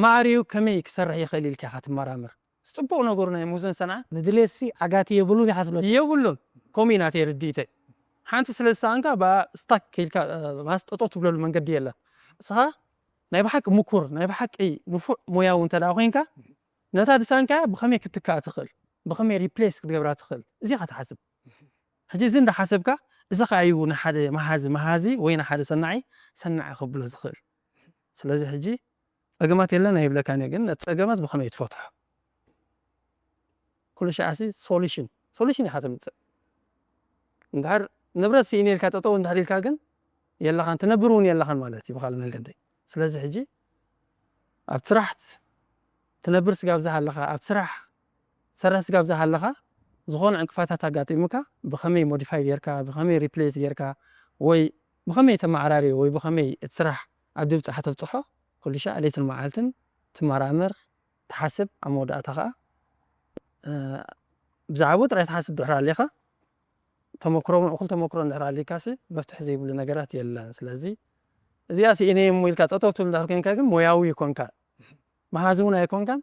ማዕሪኡ ከመይ ክሰርሕ ይኽእል ኢልካ ኢኻ ትመራመር ፅቡቕ ነገሩ ናይ ሙዞን ሰንዓ ንድሌትሲ ዓጋቲ የብሉን ኢኻ ትብሎ የብሉን ከምኡ ኢና ተይ ርድኢተይ ሓንቲ ስለ ዝሰኣንካ ብኣ ስታክ ከይልካ ማለት ጠጠው ትብለሉ መንገዲ የለን እስኻ ናይ ብሓቂ ምኩር ናይ ብሓቂ ንፉዕ ሞያዊ እንተ ደኣ ኮይንካ ነታ ድሳንካያ ብኸመይ ክትክኣ ትኽእል ብኸመይ ሪፕሌስ ክትገብራ ትኽእል እዚኻ ትሓስብ ሕጂ እዚ እንዳሓሰብካ እዚ ከዓ እዩ ንሓደ መሃዚ መሃዚ ወይ ንሓደ ሰናዒ ሰናዒ ከብሎ ዝኽእል ስለዚ ሕጂ ፀገማት የለን ኣይብለካን እየ ግን ነቲ ፀገማት ብኸመይ ትፈትሖ ኩሉ ሸዓሲ ሶሉሽን ሶሉሽን ኢኻ ተምፅእ እንድሕር ንብረት ስኢነ ኢልካ ጠጠው እንድሕር ኢልካ ግን የለኻን ትነብር እውን የለኻን ማለት እዩ ብካልእ መንገዲ ስለዚ ሕጂ ኣብ ስራሕ ትነብር ስጋብ ዝሃለኻ ኣብ ስራሕ ትሰርሕ ስጋብ ዝሃለኻ ዝኾነ ዕንቅፋታት ኣጋጢሙካ ብኸመይ ሞዲፋይ ጌርካ ብኸመይ ሪፕሌስ ጌርካ ወይ ብኸመይ ተመዓራርዮ ወይ ብኸመይ እቲ ስራሕ ኣብ ድብፃሕ ተብፅሖ ኩሉ ሻዕ ለይትን መዓልትን ትመራመር ትሓስብ ኣብ መወዳእታ ከዓ ብዛዕባኡ ጥራይ ትሓስብ ድሕር ኣሊኻ ተመክሮ እውን እኹል ተመክሮ እንድሕር ኣሊካሲ መፍትሒ ዘይብሉ ነገራት የለን ስለዚ እዚኣ ስኢነ እሞ ኢልካ ጠጠው ትብል እንድሕር ኮይንካ ግን ሞያዊ ኣይኮንካን። መሃዚ እውን ኣይኮንካን፣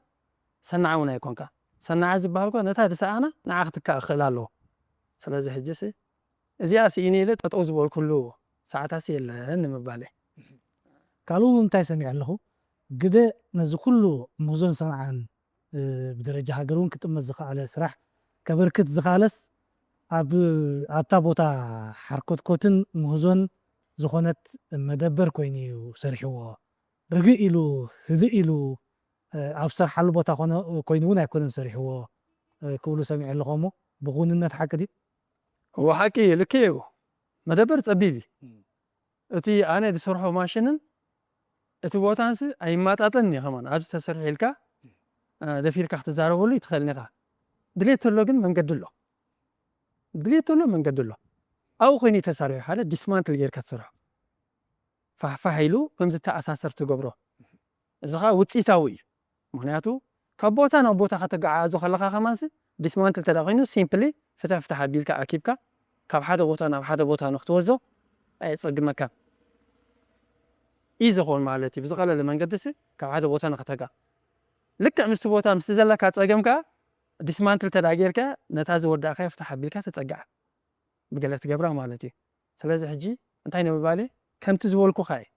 ሰናዒ እውን ኣይኮንካን። ሰናዒ ዝበሃል እኮ ነታ ዝሰኣና ንዓ ክትካእ ክኽእል ኣለዎ። ስለዚ ሕጂስ እዚኣ ስኢነ ኢለ ጠጠው ዝበልኩሉ ሰዓታሲ የለን ንምባል እየ። ካልኡ እንታይ ሰሚዐ ኣለኹ፣ ግደ ነዚ ኩሉ ምህዞን ሰንዓን ብደረጃ ሃገር እውን ክጥመት ዝኸኣለ ስራሕ ከበርክት ዝኸኣለስ ኣብ ኣብታ ቦታ ሓርኮትኮትን ምህዞን ዝኾነት መደበር ኮይኑ እዩ ሰሪሕዎ። ርግእ ኢሉ ህድእ ኢሉ ኣብ ዝሰርሓሉ ቦታ ኮነ ኮይኑ እውን ኣይኮነን ሰሪሕዎ ክብሉ ሰሚዐ ኣለኹ። እሞ ብኽውንነት ሓቂ ድዩ? እዎ ሓቂ እዩ፣ ልክዕ እዩ። መደበር ጸቢብ እዩ። እቲ ኣነ ዝሰርሖ ማሽንን እቲ ቦታንስ ኣይማጣጠን እዩ። ከማን ኣብዚ ተሰርሑ ኢልካ ደፊርካ ክትዛረበሉ ይትኽእል ኢኻ። ድሌት ተሎ ግን መንገዲ ኣሎ። ድሌት ተሎ መንገዲ ኣሎ። ኣብኡ ኮይኑ ተሳሪሑ ሓደ ዲስማንትል ጌርካ ትሰርሖ። ፋሕፋሕ ኢሉ ከም ዝተኣሳሰር ትገብሮ። እዚ ኸዓ ውፅኢታዊ እዩ። ምክንያቱ ካብ ቦታ ናብ ቦታ ከተገዓዕዞ ከለኻ ከማንስ ዲስማንትል ተዳ ኮይኑ ሲምፕሊ ፍትሕ ፍትሕ ኣቢልካ ኣኪብካ ካብ ሓደ ቦታ ናብ ሓደ ቦታ ንክትወዞ ኣየፀግመካን። እዩ ዝኾን ማለት እዩ። ብዝቐለለ መንገዲ ሲ ካብ ሓደ ቦታ ንክተጋ ልክዕ ምስቲ ቦታ ምስቲ ዘለካ ፀገም ከዓ ዲስማንትል ተዳ ጌርካ ነታ ዝወዳእካዮ ፍትሕ ኣቢልካ ተፀግዓ ብገለ ትገብራ ማለት እዩ። ስለዚ ሕጂ እንታይ ንምባል ከምቲ ዝበልኩኻ እዩ።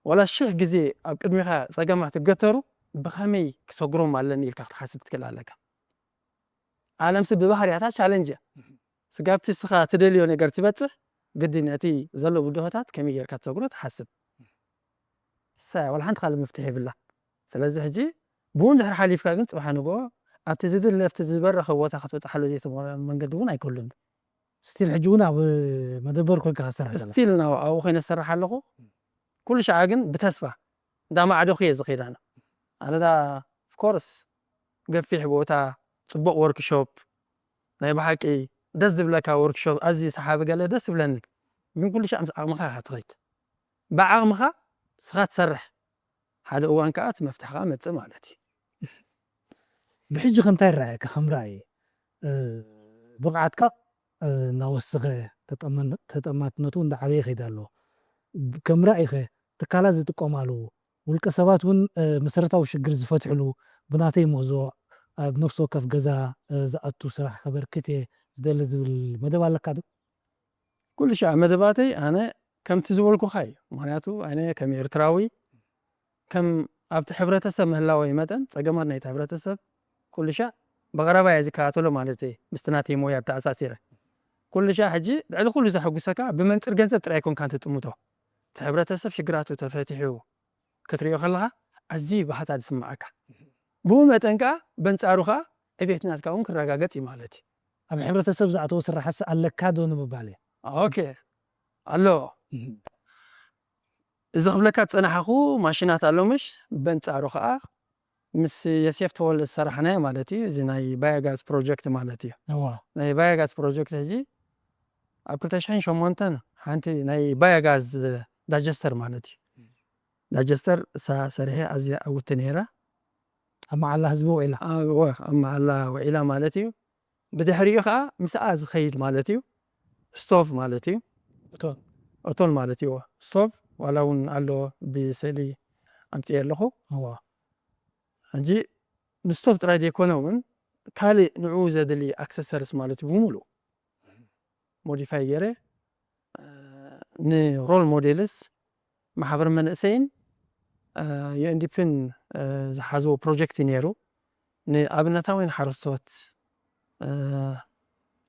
ዋላ ሽሕ ግዜ ኣብ ቅድሚኻ ፀገማት ትገተሩ ብኸመይ ክሰግሮም ኣለኒ ኢልካ ክትሓስብ ትክእል ኣለካ። ዓለምሲ ብባህርያታ ቻለንጅ እያ። ስጋብቲ እስኻ ትደልዮ ነገር ትበፅሕ ግድን እቲ ዘሎ ብድሆታት ከመይ ጌርካ ትሰግሮ ትሓስብ። ሳ ዋላ ሓንቲ ካልእ መፍትሒ የብላ። ስለዚ ሕጂ ብኡ እንድሕር ሓሊፍካ ግን ፅባሕ ንግሆ ኣብቲ ዝድለ ኣብቲ ዝበረኸ ቦታ ክትበፅሓሉ ዘይትኽእሎ መንገዲ እውን ኣይከሉን። ስቲል ሕጂ እውን ኣብ መደበር ኮንካ ክትሰርሕ ዘለካ። ስቲል ናው ኣብኡ ኮይነ ዝሰርሕ ኣለኹ። ኩሉ ሻዓ ግን ብተስፋ እንዳማዕደኹ እየ ዝኸይድ ኣነ። ኣነ ዳ ኦፍኮርስ ገፊሕ ቦታ፣ ፅቡቕ ወርክሾፕ፣ ናይ ብሓቂ ደስ ዝብለካ ወርክሾፕ፣ ኣዝዩ ሰሓቢ ገለ ደስ ይብለኒ። ግን ኩሉ ሻዕ ምስ ዓቕምኻ ኢኻ ትኸይድ። ብዓቕምኻ ንስኻ ትሰርሕ። ሓደ እዋን ከዓ እቲ መፍትሒ ከዓ መፅእ ማለት እዩ። ብሕጂ ከ እንታይ ይረኣየካ ከም ራእይ? ብቕዓትካ እናወሰኸ ተጠማትነቱ እንዳዓበየ ይኸይድ ኣሎ። ከም ራእይኸ ትካላት ዝጥቀማሉ፣ ውልቀ ሰባት እውን መሰረታዊ ሽግር ዝፈትሕሉ፣ ብናተይ ምህዞ ኣብ ነፍሲ ወከፍ ገዛ ዝኣቱ ስራሕ ከበርክት እየ ዝደሊ ዝብል መደብ ኣለካ ዶ? ኩሉ ሻዕ መደባተይ ኣነ ከምቲ ዝበልኩኻ እዩ። ምክንያቱ ኣነ ከም ኤርትራዊ ከም ኣብቲ ሕብረተሰብ ምህላወይ መጠን ጸገማት ናይቲ ሕብረተሰብ ኩሉ ሻዕ ብቐረባ እየ ዝከታተሎ ማለት እየ። ምስቲ ናተይ ሞያ ተኣሳሲረ ኩሉ ሻዕ ሕጂ ልዕሊ ኩሉ ዘሐጉሰካ ብመንጽር ገንዘብ ጥራይ ኣይኮንካን ትጥምቶ። እቲ ሕብረተሰብ ሽግራቱ ተፈቲሑ ክትሪኦ ከለኻ ኣዝዩ ባህታ ዝስምዓካ። ብኡ መጠን ከኣ በንጻሩ ከኣ ዕቤት ናትካ እውን ክረጋገጽ እዩ ማለት እዩ። ኣብ ሕብረተሰብ ዝኣተወ ስራሕስ ኣለካ ዶ ንምባል እየ። ኦኬ ኣሎ። እዚ ክብለካ ዝጸናሕኹ ማሽናት ኣሎ ምሽ፣ በንጻሩ ከኣ ምስ የሴፍ ተወልደ ዝሰራሕናዮ ማለት እዩ። እዚ ናይ ባዮጋዝ ፕሮጀክት ማለት እዩ። እዋ ናይ ባዮጋዝ ፕሮጀክት ሕጂ ኣብ ክልተ ሽሕን ሸሞንተን ሓንቲ ናይ ባዮጋዝ ዳጀስተር ማለት እዩ። ዳጀስተር እሳ ሰሪሐ ኣዝያ ዕውቲ ነይራ። ኣብ መዓላ ህዝቢ ውዒላ። ኣብ ወ- ኣብ መዓላ ውዒላ ማለት እዩ። ብድሕሪኡ ከዓ ምስኣ ዝኸይድ ማለት እዩ። ስቶቭ ማለት እዩ። እቶን። እቶን ማለት እዩ። ስቶቭ ዋላ እውን ኣሎ ብስእሊ ኣምፅኤ ኣለኹ። እዋ ሕጂ ንስቶቭ ጥራይ ዘይኮነ እውን ካልእ ንዕኡ ዘድሊ ኣክሰሰሪስ ማለት እዩ ብምሉእ ሞዲፋይ ገይረ ንሮል ሞዴልስ ማሕበር መንእሰይን ዩኤንዲፒን ዝሓዝዎ ፕሮጀክት እዩ ነይሩ። ንኣብነታውያን ሓረስቶት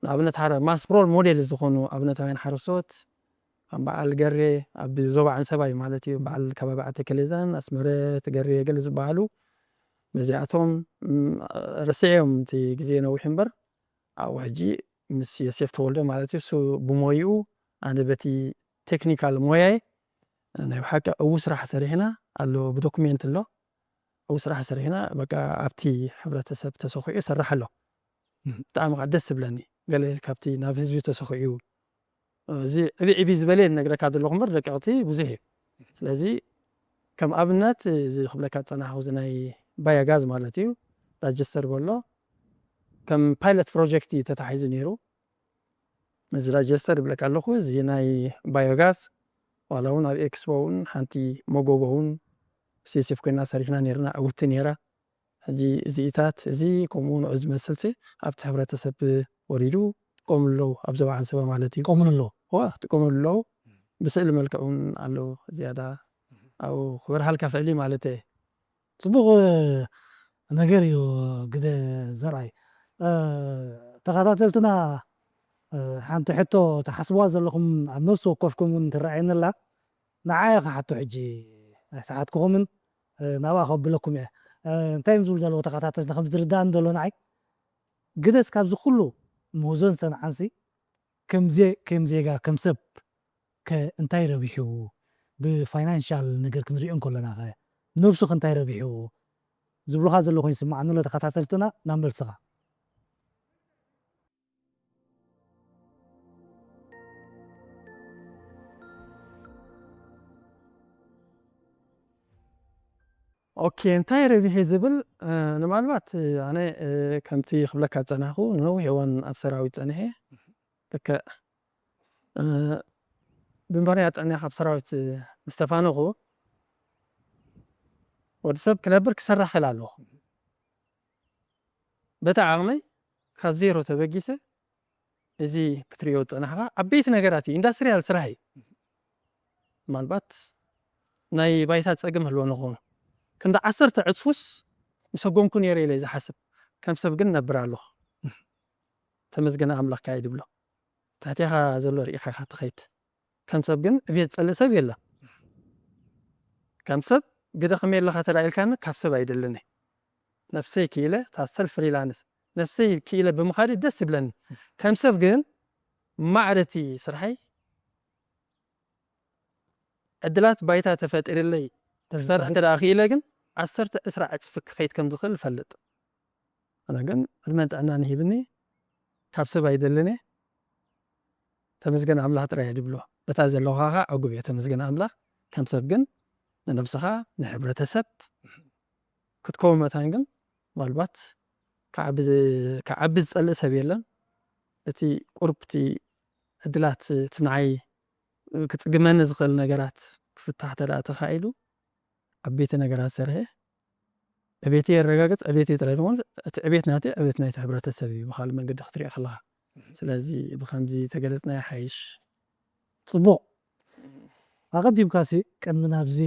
ንኣብነት ሓደ ማስ ሮል ሞዴል ዝኾኑ ኣብነታውያን ሓረስቶት ከም በዓል ገሬ ኣብ ዞባ ዓንሰባ እዩ ማለት እዩ። በዓል ከባቢ ዓተከሌዛን ኣስመረት ገሬ ገለ ዝበሃሉ ነዚኣቶም ረስዕዮም እቲ ግዜ ነዊሕ እምበር ኣብኡ ሕጂ ምስ የሴፍ ተወልደ ማለት እዩ። እሱ ብሞይኡ ኣነ በቲ ቴክኒካል ሞያይ ናይ ብሓቂ እዉ ስራሕ ሰሪሕና ኣሎ ብዶኩሜንት ኣሎ እዉ ስራሕ ሰሪሕና በቃ ኣብቲ ሕብረተሰብ ተሰኺዑ ይሰርሕ ኣሎ። ብጣዕሚ ከዓ ደስ ዝብለኒ ገለ ካብቲ ናብ ህዝቢ ተሰኺዑ እዚ ዕብይ ዕብይ ዝበለ እየ ዝነግረካ ዘለኹ እምበር ደቀቕቲ ብዙሕ እዩ። ስለዚ ከም ኣብነት እዚ ክብለካ ዝፀናሕኩ እዚ ናይ ባዮጋዝ ማለት እዩ ዳጀስተር በሎ ከም ፓይለት ፕሮጀክት እዩ ተታሒዙ ነይሩ። ነዚ ዳጀስተር ይብለካ ኣለኹ እዚ ናይ ባዮጋዝ ዋላ እውን ኣብ ኤክስፖ እውን ሓንቲ መጎቦ እውን ብሴሴፍ ኮይና ሰሪሕና ነርና፣ ዕውቲ ነራ። ሕጂ እዚኢታት እዚ ከምኡ ንዑ ዝመስልሲ ኣብቲ ሕብረተሰብ ወሪዱ ጥቀምሉ ኣለዉ፣ ኣብ ዞባ ዓንሰባ ማለት እዩ። ጥቀምሉ ኣለዉ። ዋ፣ ጥቀምሉ ኣለዉ። ብስእሊ መልክዕ እውን ኣለዉ። ዝያዳ ኣብኡ ክበርሃልካ ክእል እዩ ማለት እየ። ጽቡቕ ነገር እዩ። ግደ ዘርኣይ ተኸታተልትና ሓንቲ ሕቶ ትሓስብዋ ዘለኹም ኣብ ነፍሲ ወከፍኩም እውን ትረኣየኒ ኣላ። ንዓይ ክሓቶ ሕጂ ኣይሰሓትኩኹምን ናብኣ ከብለኩም እየ። እንታይ እዮም ዝብሉ ዘለዉ ተኸታተልትና ከም ዝርዳእኒ ዘሎ ንዓይ ግደስ ካብዚ ኩሉ ምህዞን ሰንዓንሲ ከም ዜ- ከም ዜጋ ከም ሰብ ከ እንታይ ረቢሑ? ብፋይናንሻል ነገር ክንሪኦ እንከለና ኸ ነብሱ ከ እንታይ ረቢሑ? ዝብሉኻ ዘሎ ኮይኑ ይስምዓኒ ኣሎ። ተኸታተልትና ናብ መልስኻ። ኦኬ፣ እንታይ ረቢሐ ዝብል ንምናልባት ኣነ ከምቲ ክብለካ ዝፀናሕኩ ንነዊሕ እዋን ኣብ ሰራዊት ፀኒሐ። ልክዕ ብምኽንያት ጥዕና ካብ ሰራዊት ምስ ተፋነኹ ወዲ ሰብ ክነብር ክሰርሕ ክእል ኣለኹ። በቲ ዓቕመይ ካብ ዜሮ ተበጊሰ እዚ ክትሪኦ ዝፀናሕካ ዓበይቲ ነገራት እዩ። ኢንዳስትሪያል ስራሕ እዩ። ምናልባት ናይ ባይታ ፀገም ህልወ ንኾኑ ክንዲ ዓሰርተ ዕፅፉስ ምሰጎምኩ ነይረ ኢለ ዝሓስብ። ከም ሰብ ግን ነብር ኣለኹ። ተመስገነ ኣምላኽ ካይድ ብሎ ትሕቴኻ ዘሎ ርኢኻ ኢኻ ትኸይድ። ከም ሰብ ግን ዕብየት ዝጸልእ ሰብ የለን። ከም ሰብ ግደ ከመይ ኣለኻ ተዳኢልካኒ ካብ ሰብ ኣይደልን። ነፍሰይ ክኢለ እታ ሰልፍ ፍሪላንስ ነፍሰይ ክኢለ ብምኻድ ደስ ይብለኒ። ከም ሰብ ግን ማዕረቲ ስርሐይ ዕድላት ባይታ ተፈጢርለይ ክሰርሕ እንተ ደኣ ክኢለ ግን ዓሰርተ ዕስራ ዕጽፊ ክኸይድ ከም ዝኽእል እፈልጥ። ኣነ ግን ዕድመን ጥዕናን ይሂብኒ፣ ካብ ሰብ ኣይደልን እየ። ተመስገን ኣምላኽ ጥራይ እየ ድብሎ። በታ ዘለኻ ኸዓ ዕጉብ እየ፣ ተመስገን ኣምላኽ። ከም ሰብ ግን ንነብስኻ፣ ንሕብረተሰብ ክትከውን መታን ግን ምናልባት ክዓቢ ዝ- ክዓቢ ዝጸልእ ሰብ የለን። እቲ ቁሩብ እቲ ዕድላት እቲ ንዓይ ክጽግመኒ ዝኽእል ነገራት ክፍታሕ ተደኣ ተኻኢሉ ዓበይቲ ነገራት ሰርሐ ዕቤተይ የረጋግጽ። ዕቤተይ ጥራይ ደሞ እቲ ዕቤት ናተይ ዕቤት ናይቲ ሕብረተሰብ እዩ ብኻልእ መንገዲ ክትሪኦ ከለኻ። ስለዚ ብኸምዚ ተገለጽና ይሓይሽ። ጽቡቕ። ኣቐዲምካሲ ቅድሚ ናብዚ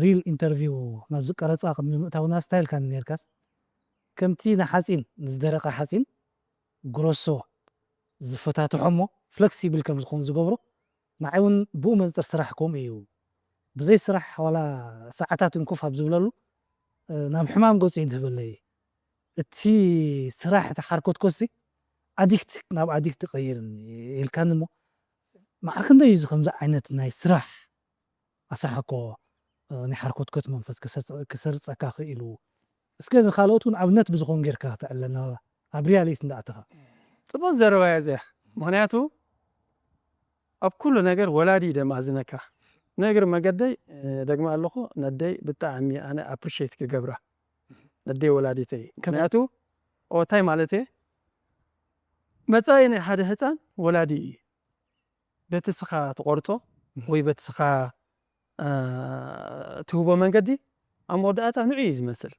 ሪል ኢንተርቪው ናብዚ ቀረጻ ቅድሚ ምእታውና ስታይልካ ነርካስ ከምቲ ንሓጺን ንዝደረቐ ሓጺን ግሮሶ ዝፈታትሖ እሞ ፍለክሲብል ከም ዝኾን ዝገብሮ ንዓይ እውን ብኡ መንጽር ስራሕ ከምኡ እዩ። ብዘይ ስራሕ ዋላ ሰዓታት እንኩፍ ኣብ ዝብለሉ ናብ ሕማም ገጹ እዩ ዝህበለይ። እቲ ስራሕ እቲ ሓርኮትኮሲ ኣዲክት ናብ ኣዲክት ቀይርኒ ኢልካኒ እሞ መዓር ክንደይ እዩ እዚ ከምዚ ዓይነት ናይ ስራሕ ኣሳሕኮ ናይ ሓርኮትኮት መንፈስ ክሰርጸካ ክኢሉ? እስከ ንኻልኦት እውን ኣብነት ብዝኾን ጌርካ ተዕለና ኣብ ሪያሊቲ እንዳኣተኻ። ጽቡቕ ዘረባ እያ እዚኣ። ምኽንያቱ ኣብ ኩሉ ነገር ወላዲ እዩ ደማዝነካ። ንእግሪ መገደይ ደግማ ኣለኹ፣ ነደይ ብጣዕሚ ኣነ ኣፕሪሼት ክገብራ፣ ነደይ ወላዲተይ። ምኽንያቱ ኦታይ ማለት እየ መጻኢ ናይ ሓደ ህፃን ወላዲ እዩ። በቲ ስኻ ትቆርጾ ወይ በቲ ስኻ ትህቦ መንገዲ ኣብ መወዳእታ ንዑ እዩ ዝመስል።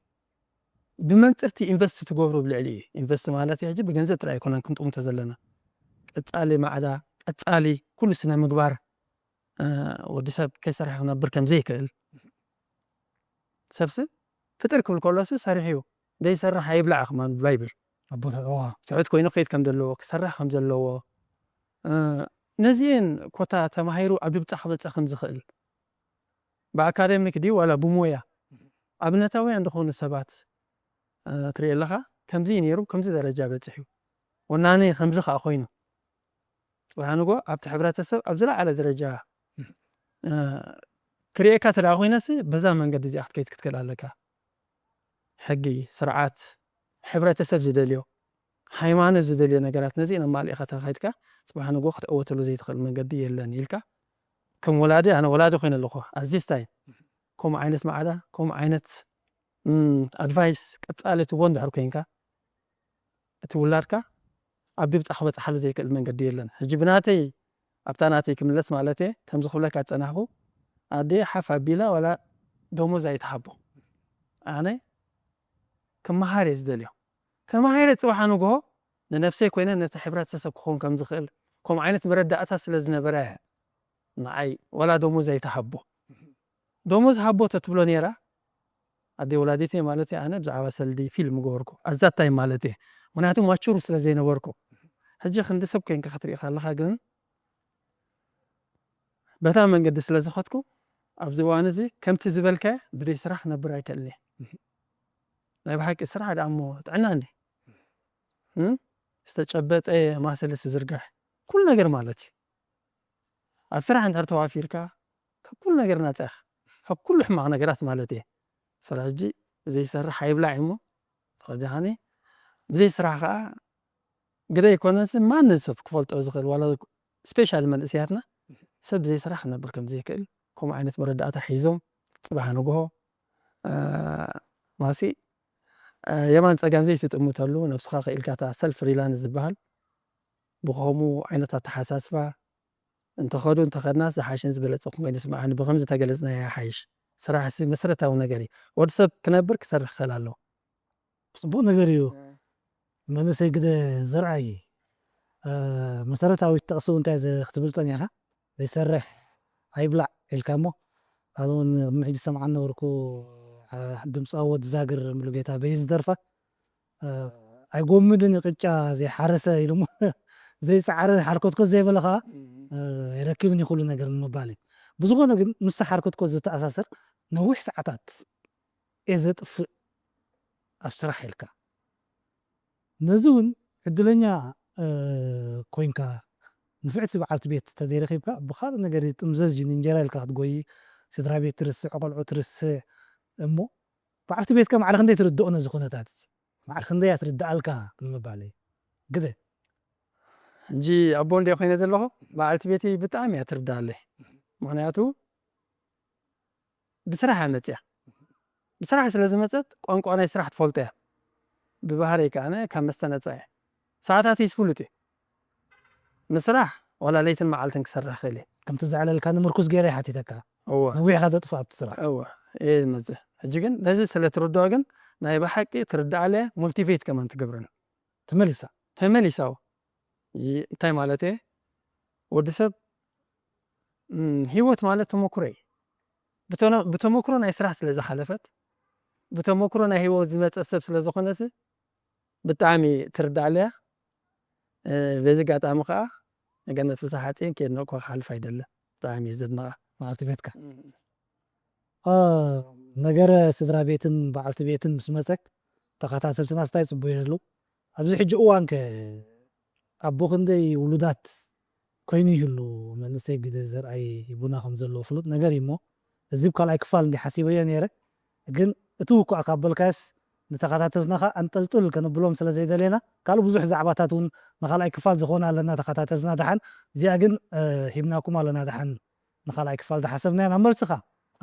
ብመንጥርቲ ኢንቨስት ትገብሮ ብልዕሊ እዩ። ኢንቨስት ማለት ሕጂ ብገንዘብ ጥራይ ኣይኮነን ክንጥምቶ ዘለና። ቀጻሊ ማዕዳ፣ ቀጻሊ ኩሉ ስነ ምግባር ወዲ ሰብ ከይሰርሐ ክነብር ከም ዘይክእል ሰብሲ ፍጥር ክብል ከሎሲ ሰሪሑ እዩ። ዘይሰርሕ ኣይብላዕ ከማን ባይብል ኣቦታት እዋ ትሑት ኮይኑ ክኸይድ ከም ዘለዎ ክሰርሕ ከም ዘለዎ ነዚኤን ኮታ ተማሂሩ ኣብ ድብፃ ክበፅእ ከም ዝኽእል ብኣካደሚክ ድዩ ዋላ ብሞያ ኣብነታውያን ዝኾኑ ሰባት ትርኢ ኣለኻ። ከምዚ ነይሩ ከምዚ ደረጃ በፂሑ ወናኒ ከምዚ ከዓ ኮይኑ ፅባሕ ንጎ ኣብቲ ሕብረተሰብ ኣብ ዝለዓለ ደረጃ ክርእየካ ተደኣ ኮይነሲ በዛ መንገዲ እዚኣ ክትከይድ ክትክእል ኣለካ። ሕጊ ስርዓት ሕብረተሰብ ዝደልዮ ሃይማኖት ዝደልዮ ነገራት ነዚ ነማሊእኻ ተኻይድካ ፅባሕ ንጎ ክትዕወተሉ ዘይትኽእል መንገዲ የለን ኢልካ ከም ወላዲ ኣነ ወላዲ ኮይነ ኣለኹ ኣዚስ ታይም ከምኡ ዓይነት ማዕዳ ከምኡ ዓይነት ኣድቫይስ ቀፃሊ ትቦ እንድሕር ኮይንካ እቲ ውላድካ ኣብ ድብፃ ክበፅሓሉ ዘይክእል መንገዲ የለን። ሕጂ ብናተይ ኣብታ ናተይ ክምለስ ማለት እየ ከምዚ ክብለካ ዝፀናሕኩ ኣደ ሓፍ ኣቢላ ዋላ ደሞዝ ኣይትሃቦ። ኣነ ክመሃር እየ ዝደልዮ። ተማሂረ ጽባሕ ንግሆ ንነብሰይ ኮይነ ነቲ ሕብረተሰብ ክኸውን ከም ዝኽእል ከምኡ ዓይነት መረዳእታ ስለ ዝነበረ ንዓይ ዋላ ደሞዝ ኣይትሃቦ። ደሞዝ ሃቦ ተትብሎ ነይራ ኣደ ወላዲተይ ማለት እየ። ኣነ ብዛዕባ ሰልዲ ፊልም ገበርኩ ኣዛታይ ማለት እየ። ምክንያቱ ማቹር ስለ ዘይነበርኩ። ሕጂ ክንዲ ሰብ ኮይንካ ክትርኢ ከለኻ ግን በታ መንገዲ ስለ ዝኸድኩ ኣብዚ እዋን እዚ ከምቲ ዝበልካዮ ብደይ ስራሕ ክነብር ኣይክእልን እየ። ናይ ብሓቂ ስራሕ ደኣ እሞ ጥዕና እንዲ ዝተጨበጠ ማስልስ ዝርጋሕ ኩሉ ነገር ማለት እዩ። ኣብ ስራሕ እንድሕር ተዋፊርካ ካብ ኩሉ ነገር ናፃ ኢኻ፣ ካብ ኩሉ ሕማቕ ነገራት ማለት እየ። ስራሕ ሕጂ ዘይሰርሕ ኣይብላዕ እሞ ተኸጃኻኒ ብዘይ ስራሕ ከዓ ግደ ኣይኮነስ ማንም ሰብ ክፈልጦ ዝኽእል ዋላ ስፔሻሊ መንእሰያትና ሰብ ብዘይ ስራሕ ክነብር ከም ዘይክእል ከምኡ ዓይነት መረዳእታ ሒዞም ፅባሕ ንግሆ ማሲ የማን ፀጋም ዘይትጥምተሉ ነብስኻ ክኢልካ እታ ሰልፍ ፍሪላንስ ዝበሃል ብኸምኡ ዓይነት ኣተሓሳስባ እንተኸዱ እንተኸድናስ ዝሓሽን ዝበለፀ ኮይኑ ስምዓኒ ብኸምዚ ተገለፅናዮ ይሓይሽ። ስራሕሲ መሰረታዊ ነገር እዩ። ወዲ ሰብ ክነብር ክሰርሕ ክኽእል ኣለዎ። ፅቡቅ ነገር እዩ። መንእሰይ ግደ ዘርኣይ መሰረታዊት ጠቕሲ እውን እንታይ ክትብል ፀኒሕካ ዘይሰርሕ ኣይብላዕ ኢልካ እሞ ኣነ እውን ቅድሚ ሕጂ ሰምዓ ነበርኩ። ድምፃዊ ወዲ ዛግር ሙሉጌታ በይ ዝደርፋ ኣይጎምድን ቅጫ ዘይሓረሰ ኢሉ እሞ ዘይፀዓረ ሓርኮትኮት ዘይበለ ከዓ ኣይረክብን እዩ ኩሉ ነገር ንምባል እዩ። ብዝኾነ ግን ምስቲ ሓርኮትኮት ዝተኣሳሰር ነዊሕ ሰዓታት እየ ዘጥፍእ ኣብ ስራሕ ኢልካ ነዚ እውን ዕድለኛ ኮይንካ ንፍዕቲ በዓልቲ ቤት ተዘይረኪብካ ብካልእ ነገር ጥምዘዝ እዩ ንእንጀራ ኢልካ ክትጎይ ስድራ ቤት ትርስዕ ቆልዑ ትርስዕ እሞ በዓልቲ ቤትካ ማዕረ ክንደይ ትርድኦ ነዚ ኩነታት ማዕረ ክንደይ እያ ትርድኣልካ ንምባል እዩ ግደ ሕጂ ኣቦ እንደ ኮይነ ዘለኹ በዓልቲ ቤተይ ብጣዕሚ እያ ትርዳለይ ምክንያቱ ብስራሕ እያ መፅያ ብስራሕ ስለ ዝመፀት ቋንቋ ናይ ስራሕ ትፈልጦ እያ ብባህረይ ከዓነ ካብ መስተ ነፃ እየ ሰዓታት ይስፍሉጥ እዩ ምስራሕ ዋላ ለይትን መዓልትን ክሰርሕ ክእል እየ ከምቲ ዘዕለልካ ንምርኩስ ገይረ ሓቲተካ እወ ነዊሕካ ዘጥፍእ ኣብቲ ስራሕ እወ እየ ዝመፅእ ሕጂ ግን ነዚ ስለ ትርድኦ ግን ናይ ብሓቂ ትርዳኣለያ ሞልቲቬት ከማን ትገብረን ተመሊሳ ተመሊሳ እንታይ ማለት እየ ወዲ ሰብ ህይወት ማለት ተመክሮ እዩ ብተመክሮ ናይ ስራሕ ስለ ዝሓለፈት ብተመክሮ ናይ ህይወት ዝመፀ ሰብ ስለ ዝኾነሲ ብጣዕሚ ትርዳእ ኣለያ በዚ ኣጋጣሚ ከዓ ገነት ፍስሓ ሓፂን ከየድነቅኳ ክሓልፍ ኣይደለ ብጣዕሚ እየ ዘድንቃ ማለት ቤትካ ነገረ ስድራ ቤትን በዓልቲ ቤትን ምስ መፀክ ተኸታተልትና ስታይ ፅቡይ ኣለዉ ኣብዚ ሕጂ እዋን ከ ኣቦ ክንደይ ውሉዳት ኮይኑ ይህሉ መንእሰይ ግደ ዘርኣይ ቡና ከም ዘለዎ ፍሉጥ ነገር እዩ እሞ እዚ ብ ካልኣይ ክፋል እንዲ ሓሲበዮ ነይረ ግን እቲ ውኩዕ ካብ በልካዮስ ንተኸታተልትና ከ ኣንጠልጥል ከነብሎም ስለ ዘይደለና ካልእ ብዙሕ ዛዕባታት እውን ንካልኣይ ክፋል ዝኾነ ኣለና ተኸታተልና ደሓን እዚኣ ግን ሂብናኩም ኣለና ደሓን ንካልኣይ ክፋል ዝሓሰብናዮ ናብ መልስኻ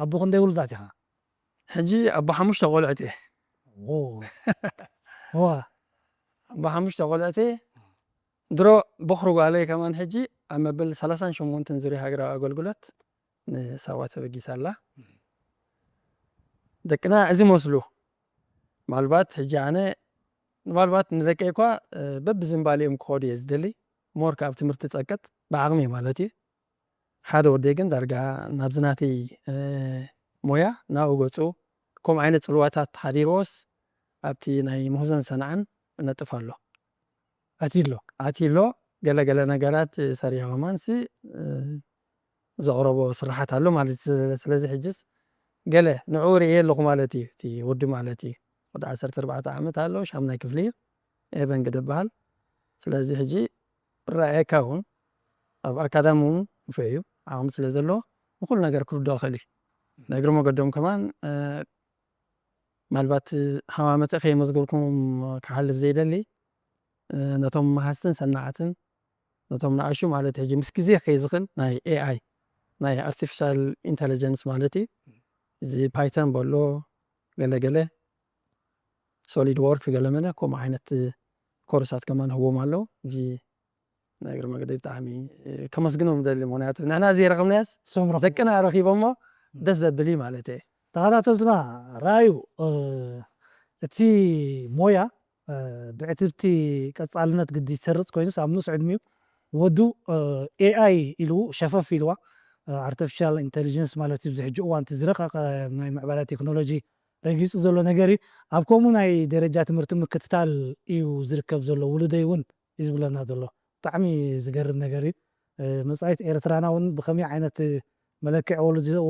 ኣቦ ክንደይ ውሉዳት ኢኻ ሕጂ ኣቦ ሓሙሽተ ቆልዑት እየ ዋ ኣቦ ሓሙሽተ ቆልዑት እየ ድሮ ቦኽሪ ጓለይ ከማን ሕጂ ኣብ መበል ሰላሳን ሸሞንተን ዙርያ ሃገራዊ ኣገልግሎት ንሳዋ ተበጊሳ ኣላ ደቅና እዚ መስሉ ምናልባት ሕጂ ኣነ ምናልባት ንደቀይ እኳ በብዝንባሌኦም ክኸዱ እየ ዝደሊ ሞር ካብ ትምህርቲ ፀቅጥ ብዓቕሚ ማለት እዩ ሓደ ወደይ ግን ዳርጋ ናብዚ ናተይ ሞያ ናብኡ ገፁ ከምኡ ዓይነት ፅልዋታት ተሓዲርዎስ ኣብቲ ናይ ምህዞን ሰንዓን እነጥፍ ኣሎ ኣትሎ ኣትሎ ገለገለ ነገራት ሰሪሑ ከማንሲ ዘቕረቦ ስራሓት ኣሎ ማለት እዩ ስለዚ ሕጅስ ገለ ንዕኡ ርእየ ኣለኹ ማለት እዩ እቲ ወዲ ማለት እዩ ወዲ ዓሰርተ ኣርባዕተ ዓመት ኣሎ ሻምናይ ክፍሊ እዩ ኤበን ግደ በሃል ስለዚ ሕጂ ብረኣየካ እውን ኣብ ኣካዳሚ እውን ንፉዕ እዩ ዓቕሚ ስለ ዘለዎ ንኩሉ ነገር ክርድኦ ክእል እዩ ናይ እግሪ መገዶም ከማን ምናልባት ሃማመተ ከየመዝገብኩም ክሓልፍ ዘይደሊ ነቶም መሃዝትን ሰናዕትን ነቶም ንኣሹ ማለት ሕጂ ምስ ግዜ ከይዝኽን ናይ ኤኣይ ናይ ኣርቲፊሻል ኢንተለጀንስ ማለት እዩ እዚ ፓይተን በሎ ገለገለ ሶሊድ ወርክ ገለመለ ከምኡ ዓይነት ኮርሳት ከማን ህዎም ኣለዉ እዚ ናይ እግሪ መገደይ ብጣዕሚ ከመስግኖም ደሊ ምክንያቱ ንሕና ዘይረኸብናያስ ደቅና ረኺቦሞ ደስ ዘብል እዩ ማለት እየ። ተኸታተልትና ራዩ እቲ ሞያ ብዕትብቲ ቀጻልነት ግዲ ዝሰርጽ ኮይኑስ ኣብ ንሱ ዕድሚኡ ወዱ ኤኣይ ኢሉ ሸፈፍ ኢልዋ። ኣርቲፊሻል ኢንቴሊጀንስ ማለት እዩ። ብዚ ሕጂ እዋን እቲ ዝረቐቐ ናይ ምዕባለ ቴክኖሎጂ ረጊጹ ዘሎ ነገር እዩ። ኣብ ከምኡ ናይ ደረጃ ትምህርቲ ምክትታል እዩ ዝርከብ ዘሎ። ውሉደይ እውን እዩ ዝብለና ዘሎ። ብጣዕሚ ዝገርም ነገር እዩ። መጻኢት ኤርትራና እውን ብኸመይ ዓይነት መለክዒ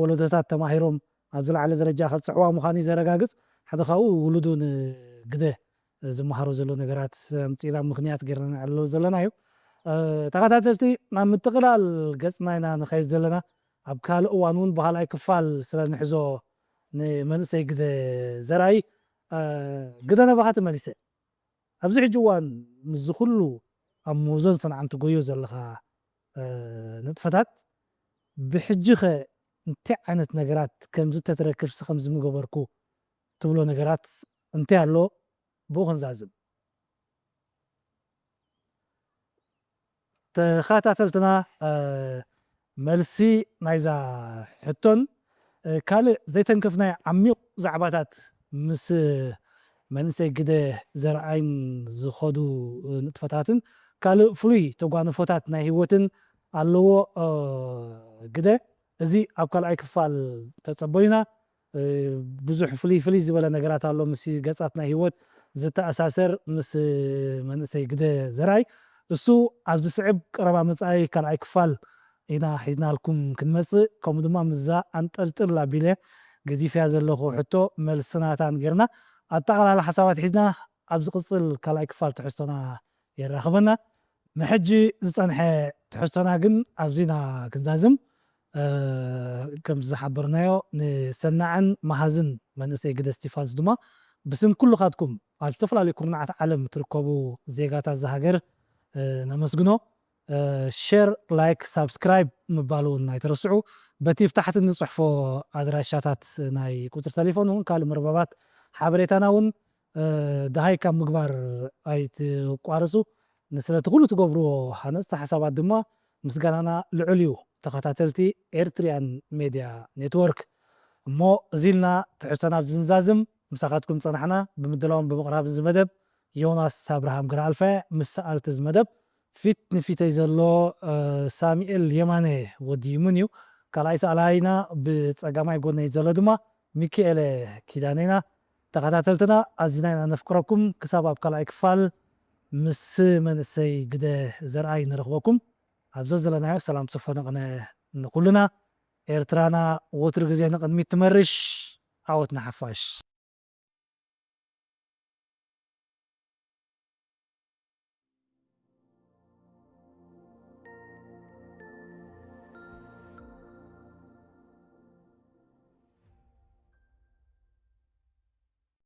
ወለዶታት ተማሂሮም ኣብ ዝለዓለ ደረጃ ከብፅሕዋ ምዃኑ እዩ ዘረጋግፅ። ሓደ ካብኡ ውሉዱ ንግደ ዝመሃሮ ዘሎ ነገራት ኣምፂእና ምክንያት ገይርና ንዕልሎ ዘለና እዩ። ተኸታተልቲ፣ ናብ ምጥቕላል ገፅና ኢና ንኸይድ ዘለና። ኣብ ካልእ እዋን እውን ብካልኣይ ክፋል ስለ ንሕዞ ንመንእሰይ ግደ ዘርኣይ ግደ ነባኻ ተመሊሰ። ኣብዚ ሕጂ እዋን ምስዚ ኩሉ ኣብ መውዞን ሰንዓን ትጎዮ ዘለኻ ንጥፈታት ብሕጂ ኸ እንታይ ዓይነት ነገራት ከምዚ ተትረክብሲ ከምዚ ምገበርኩ ትብሎ ነገራት እንታይ ኣሎ? ብኡ ክንዛዝም። ተኸታተልትና መልሲ ናይዛ ሕቶን ካልእ ዘይተንከፍናዮ ዓሚቕ ዛዕባታት ምስ መንእሰይ ግደ ዘርኣይን ዝኸዱ ንጥፈታትን ካልእ ፍሉይ ተጓንፎታት ናይ ህይወትን ኣለዎ ግደ። እዚ ኣብ ካልኣይ ክፋል ተጸበዩና። ብዙሕ ፍልይ ፍልይ ዝበለ ነገራት ኣሎ ምስ ገጻት ናይ ህይወት ዝተኣሳሰር ምስ መንእሰይ ግደ ዘርኣይ። እሱ ኣብ ዝስዕብ ቀረባ መጻኢ ካልኣይ ክፋል ኢና ሒዝናልኩም ክንመጽእ፣ ከምኡ ድማ ምስዛ ኣንጠልጥል ኣቢለ ገዲፍያ ዘለኹ ሕቶ መልስናታን ጌርና ኣጠቓላላ ሓሳባት ሒዝና ኣብ ዝቕጽል ካልኣይ ክፋል ትሕዝቶና የራኽበና። ንሕጂ ዝጸንሐ ትሕዝቶና ግን ኣብዚና ክንዛዝም። ከም ዝሓበርናዮ ንሰናዕን መሃዝን መንእሰይ ግደ ስቲፋንስ ድማ ብስም ኩልኻትኩም ኣብ ዝተፈላለዩ ኩርናዓት ዓለም ትርከቡ ዜጋታት እዛ ሃገር ነመስግኖ። ሸር፣ ላይክ፣ ሳብስክራይብ ምባል እውን ኣይትረስዑ። በቲ ብታሕቲ ንፅሕፎ ኣድራሻታት ናይ ቁፅሪ ተሌፎን እውን ካልእ መርበባት ሓበሬታና እውን ደሃይ ካብ ምግባር ኣይትቋርፁ። ንስለቲ ኩሉ ትገብርዎ ሃነፅቲ ሓሳባት ድማ ምስጋናና ልዑል እዩ። ተኸታተልቲ ኤርትሪያን ሜድያ ኔትወርክ። እሞ እዚ ኢልና ትሕዝቶና ኣብዚ ንዛዝም። ምሳኻትኩም ጸናሕና። ብምድላውን ብምቕራብ እዚ መደብ ዮናስ ኣብርሃም ግርኣልፋ፣ ምስ ሰኣልቲ እዚ መደብ ፊት ንፊተይ ዘሎ ሳሚኤል የማነ ወዲ ይሙን እዩ። ካልኣይ ሰኣላይና ብጸጋማይ ጎነይ ዘሎ ድማ ሚኪኤለ ኪዳነ ኢና። ተኸታተልትና ኣዚና ኢና ነፍቅረኩም። ክሳብ ኣብ ካልኣይ ክፋል ምስ መንእሰይ ግደ ዘርኣይ ንረኽበኩም። ኣብ ዘዘለናዮ ሰላም ሰፈነ ቅነ ንኹልና። ኤርትራና ወትሩ ግዜ ንቕድሚት ትመርሽ። ዓወት ንሓፋሽ።